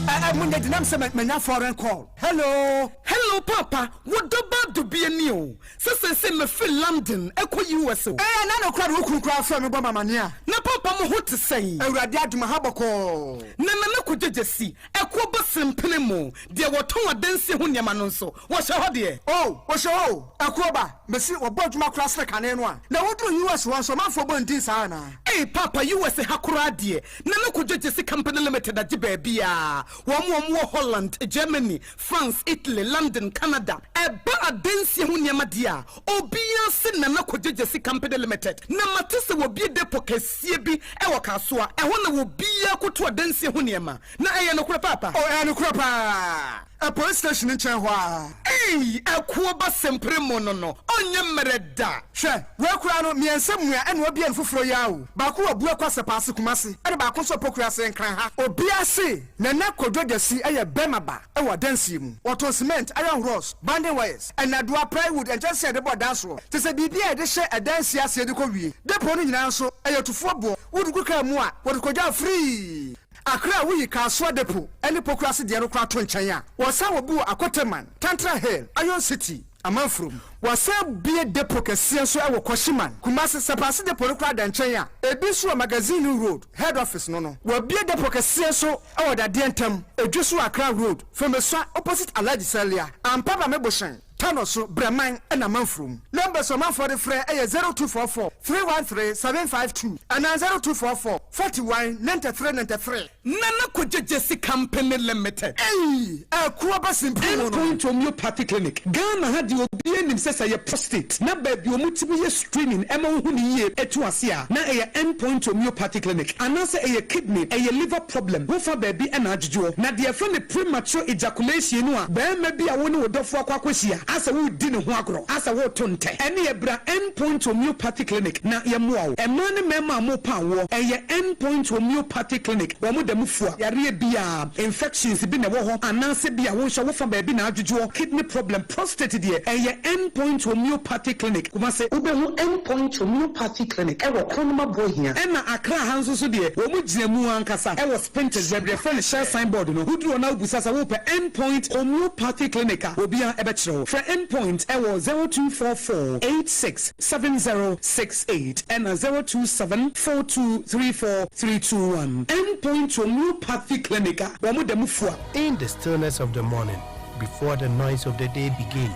Eh, mo nyɛ denam sɛ manya foreign call. Hello. Hello papa, wo dɔ ba dubie ni o. Sɛ seesei mefiri London kɔ US o. Ɛɛ na nokorɛ de wo kunu koraa frɛ me bɔ me amaneɛ a. Na papa mo ho te sɛn? Awurade adom aha bɔkɔɔ. Na Nana Kwadwo Gyasi, ɛkoɔ ba Sempene mu, deɛ wɔtɔn adansie ho nneɛma no nso, wɔhyɛ hɔ deɛ? Oh, wɔhyɛ hɔ o, ɛkoɔ ba, mese wɔbɔ adwuma koraa sene kane no a. Na woduru US hɔ nso, ɔmanfoɔ bɔ ndin saa anaa? Ei paapa US ha koraa deɛ, Nana Kwadwo Gyasi Company Limited agye baabiaa, wɔn a wɔwɔ Holland, Germany, France, Italy, London, Canada. Ɛba adansie ho nneɛma deɛ a, obiara se Nana Kwadwo Gyasi Company Limited. Na mate sɛ wɔabue depot kɛseɛ bi wɔ Kasoa. Ɛhɔ na obiara kɔto adansie ho nneɛma. Na ɛyɛ nokorɛ paapa? Oh, ɛyɛ nokorɛ paa. Ɛ police station no nkyɛn hɔ ara. Ei, Akuo ba sempere mo no no, ɔnyɛ mmerɛ da. Hwɛ, wei koraa no, mmiɛnsa mua ɛna wabue no foforɔ yi ara o. Baako wɔ Abuakwa Sɛpaase, Kumasi, ɛna baako nso wɔ Pokuase, Nkran ha. Obiara se Nana Kwadwo Gyasi yɛ bɛrima ba wɔ adansie mu. Wɔtɔn cement, iron rods, binding wires, nnadewa, plywood, nkyɛnsee a yɛde bɔ dan soɔ, kyerɛ sɛ biribi a yɛde hyɛ adansie aseɛ de kɔ wie. Depot no nyinaa nso, ɛyɛ tufoɔ boɔ. Wode gu kaa mu a, wɔde kɔgyaw firii. Accra a woyi Kasoa Depot ne Pokuase deɛ no koraa to nkyɛn a, wɔsan wɔ bi wɔ Akoteman, Tantra Hill, Iron City, Amanfurom. Wɔasan abue depot kɛseɛ nso wɔ Kwashiman, Kumasi. Sapase depot no koraa da nkyɛn a, ebi nso wɔ Magazine Road, Head Office no no. Wɔabue depot kɛseɛ nso wɔ Dadeɛ Ntam, Edweso Accra Road, Fomesua opposite Alhaji Salia, Ampaba Mebohyɛn, Tano so, Brɛman na Amanfurom. Numbers a ɔmanfoɔ de frɛ yɛ 0244 313 752 anaa 0244 41 93 93. Nana Kwadwo Gyasi Company Limited. Ei! Akuo ba simpiri mu no. Endpoint Homeopathy Clinic, Ghana ha deɛ obiara nim sɛ sɛ ɛyɛ prostate na baabi a wɔtumi yɛ screening ma wohu no yie to ase a na ɛyɛ Endpoint Homeopathy Clinic anaasɛ ɛyɛ kidney, ɛyɛ liver problem, wofa baabi na adwodwoɔ. Na deɛ yɛfrɛ no premature ejaculation no a barima bi a wo ne wo dɔfoɔ akɔ akɔhyia asɛ woredi ne ho agorɔ, asɛ woreto ntɛ, ɛneɛ bra Endpoint Homeopathy Clinic na yɛmmoa wo. Mmaa ne mmarima a morepa awoɔ, ɛyɛ Endpoint Homeopathy Clinic, wɔn da mu fua yareɛ biara, infections bi na ɛwɔ hɔ anaasɛ bi a wo nso wofa baabi na adwodwoɔ, kidney problem, prostate deɛ, ɛyɛ Endpoint Homeopathy Clinic, Kumasi. Wobɛhu Endpoint Homeopathy Clinic wɔ Kronoma Bohia. Ɛna Accra ha nso so deɛ, wɔn gyina mu ankasa wɔ Spintex, baabi a yɛfrɛ no Shell sign board no. Woduru hɔ na wobisa sɛ wopɛ Endpoint Homeopathy Clinic a, obiara bɛkyerɛ wo. Frɛ Endpoint wɔ 0244 86 7068 ɛna 027 4234 321. Endpoint Homeopathy Clinic a wɔn da mu fua. In the stillness of the morning, before the noise of the day begins,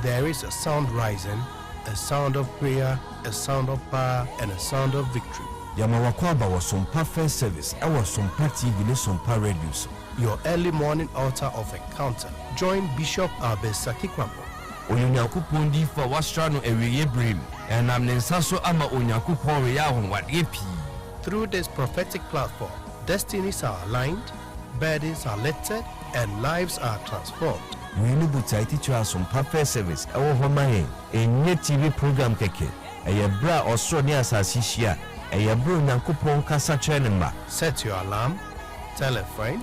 there is a sound rising, a sound of prayer, a sound of power, and a sound of victory. Yɛma w'akwaaba wɔ Sompa First Service ɛwɔ Sompa TV ne Sompa Radio so. Your early morning altar of encounter. Join Bishop Albert Sakikwampo. Ɔyɛ Onyankopɔn diyifo a wɔasra no awieeɛ berɛ mu, na ɛnam ne nsa so ama Onyankopɔn reyɛ anwanwadeɛ pii. Through this prophetic platform, destinies are aligned, burdens are lifted, and lives are transformed. Wei ne botae titire a Sompa Fair Service wɔ hɔ ma yɛn. Ɛnyɛ TV program kɛkɛ. Ɛyɛ berɛ a ɔsoro ne asase hyia. Ɛyɛ berɛ a Onyankopɔn kasa kyerɛ ne mma. Set your alarm, tell a friend,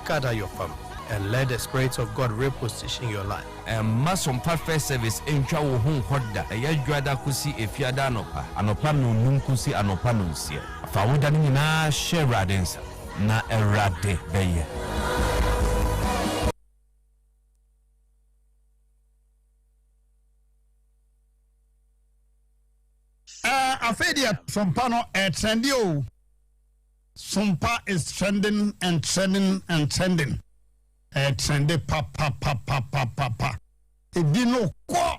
gather your family, and let the Spirit of God reposition your life. Mma Sompa Fair Service ntwa wo ho nkɔ da. Ɛyɛ Dwoada kosi Efiada anɔpa, anɔpa nnɔnnum kosi anɔpa nnɔnsia. Fa wo da no nyinaa hyɛ Awurade nsa, na Awurade bɛyɛ. Eh, afei deɛ Sompa no ɛtrɛnde o. Sompa is trending and trending and trending. Ɛtrɛnde papapapapapa. Ebi no kɔ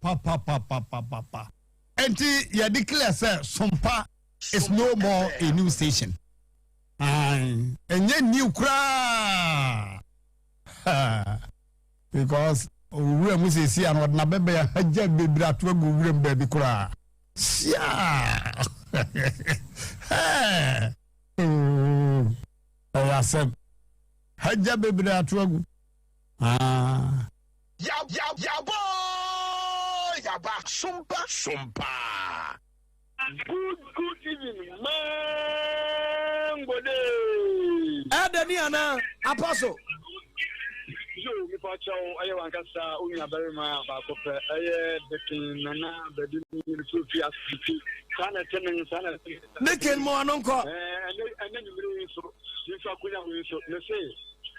papapapapapa. Enti yɛ declare sɛ Sompa is no more a new station. Ae, ɛnyɛ new koraa. Because owura mu sɛsi a na ɔde n'abɛbɛn ahagya bebree ato agu owura mu baabi koraa. Siaa! Hɛɛ! Ɛyɛ asɛm. Hagya bebree ato agu. Ah. Yaboo! Yaba! Sompa! Sompa! Good good evening mango day. Ɛdɛ ni anaa apostle. Yo mepa kyɛw ɛyɛ wankasa onua barima baako pɛ ɛyɛ Dikin Nana Badu ni mfiri asiti saa na ɛte me saa na ɛte me. Dikin mo ano nkɔ. Ɛnɛ ɛnɛ nwumire yi nso nfa akonya wei nso mese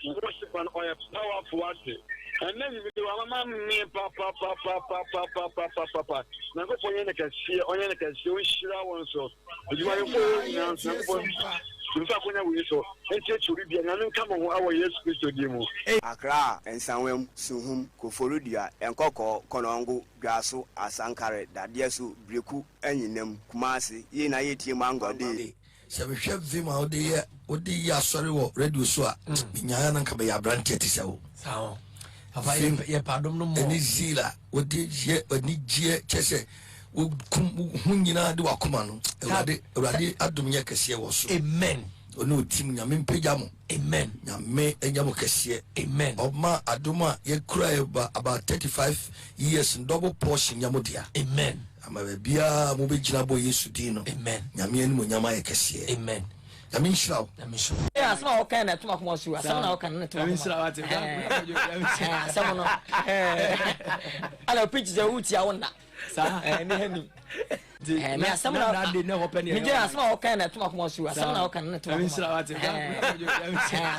worship no ɔyɛ powerful ase. Ɛnɛ nwumire wamama me papapapapapapapapa. Nyankopɔn nyɛ no kɛseɛ, ɔnyɛ no kɛseɛ, ɔnhyira wɔn so. Adwumayɛfoɔ wɔ nyinaa nso, Nyankopɔn mfa akonya wei so nkyerɛkyerɛ obi bia. Nyame nka mo ho ɛwɔ Yesu Kristo din mu. Accra, Nsawam, Suhum, Koforidua, Nkɔkɔɔ, Kɔnɔngo, Dwaso, Asankare, Dadeɛso, Breku, Anyinam, Kumasi, yei na yɛtie Mango Day. Sɛ mehwɛ vim a wode yɛ wode yɛ asɔre wɔ radio so a mm. menyaeɛ na nka meyɛ aberanteɛ te sɛ wo. Vim ɛne zeal a wode yɛ anigyeɛ kyɛ sɛ wokum ho nyinaa de wakoma no awurade awurade adom nyɛ kɛseɛ wɔ so. Amen. Ɔne ɔtim nyame mpagya mo. Amen. Nyame anya mo kɛseɛ. Amen. Ɔma adom a yɛkura yɛ about 35 years double portion nya mo dea. Amen. Ama baabiara a mobɛgyina abɔ Yesu din no, Amen. Nyame animuonyam ayɛ kɛseɛ. Amen. Nyame nhyira wo. Nyame nhyira wo. Asɛm a wɔka na ɛto akoma so asɛm na wɔka na ɛto akoma asɛm no ana preach sɛ wotia wo nna ne hanim me asɛm na megye asɛm a wɔka na ɛto akoma so asɛm na wɔka na ɛto akoma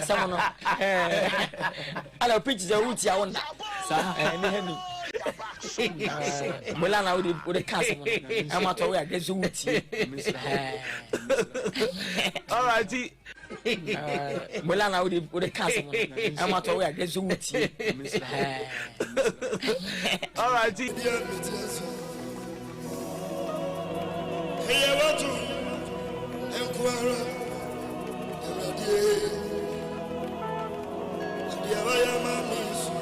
asɛm no ana preach sɛ wotia wo nna ne hanim Bola na wode wode ka asɛm no ɛma tɔ wo yɛ adwene so wotie. Alright. Bola na wode wode ka asɛm no ɛma tɔ wo yɛ adwene so wotie. Alright. Ɛyɛ watu nkoara Awurade adeɛ wayɛ ama me so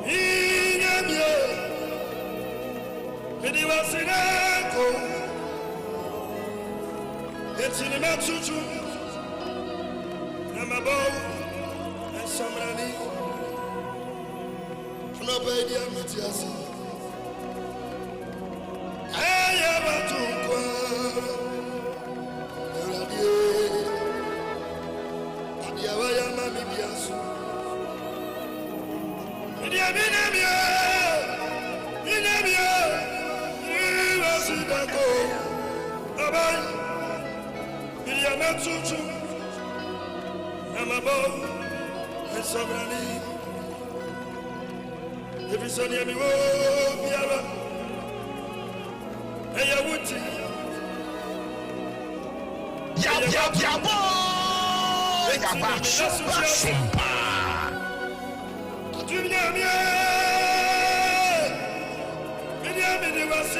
Minyamie mede waseda ko Enti ne matutu na mabɔ nsamrani Anɔpa yi deɛ mete ase Ɛyɛ w'ato nko ara Awurade Adeɛ wayɛ ama me bia so Medeɛ me nyamie Me nyamie Wasi dako Aban Medeɛ mɛtutu Na mabɔ Nsabrani Ɛfiri sɛ deɛ mewɔ biara ɛyɛ wo ti. Yabɔ yaba sompa sompa. Adum nyamie, medeɛ mede wase.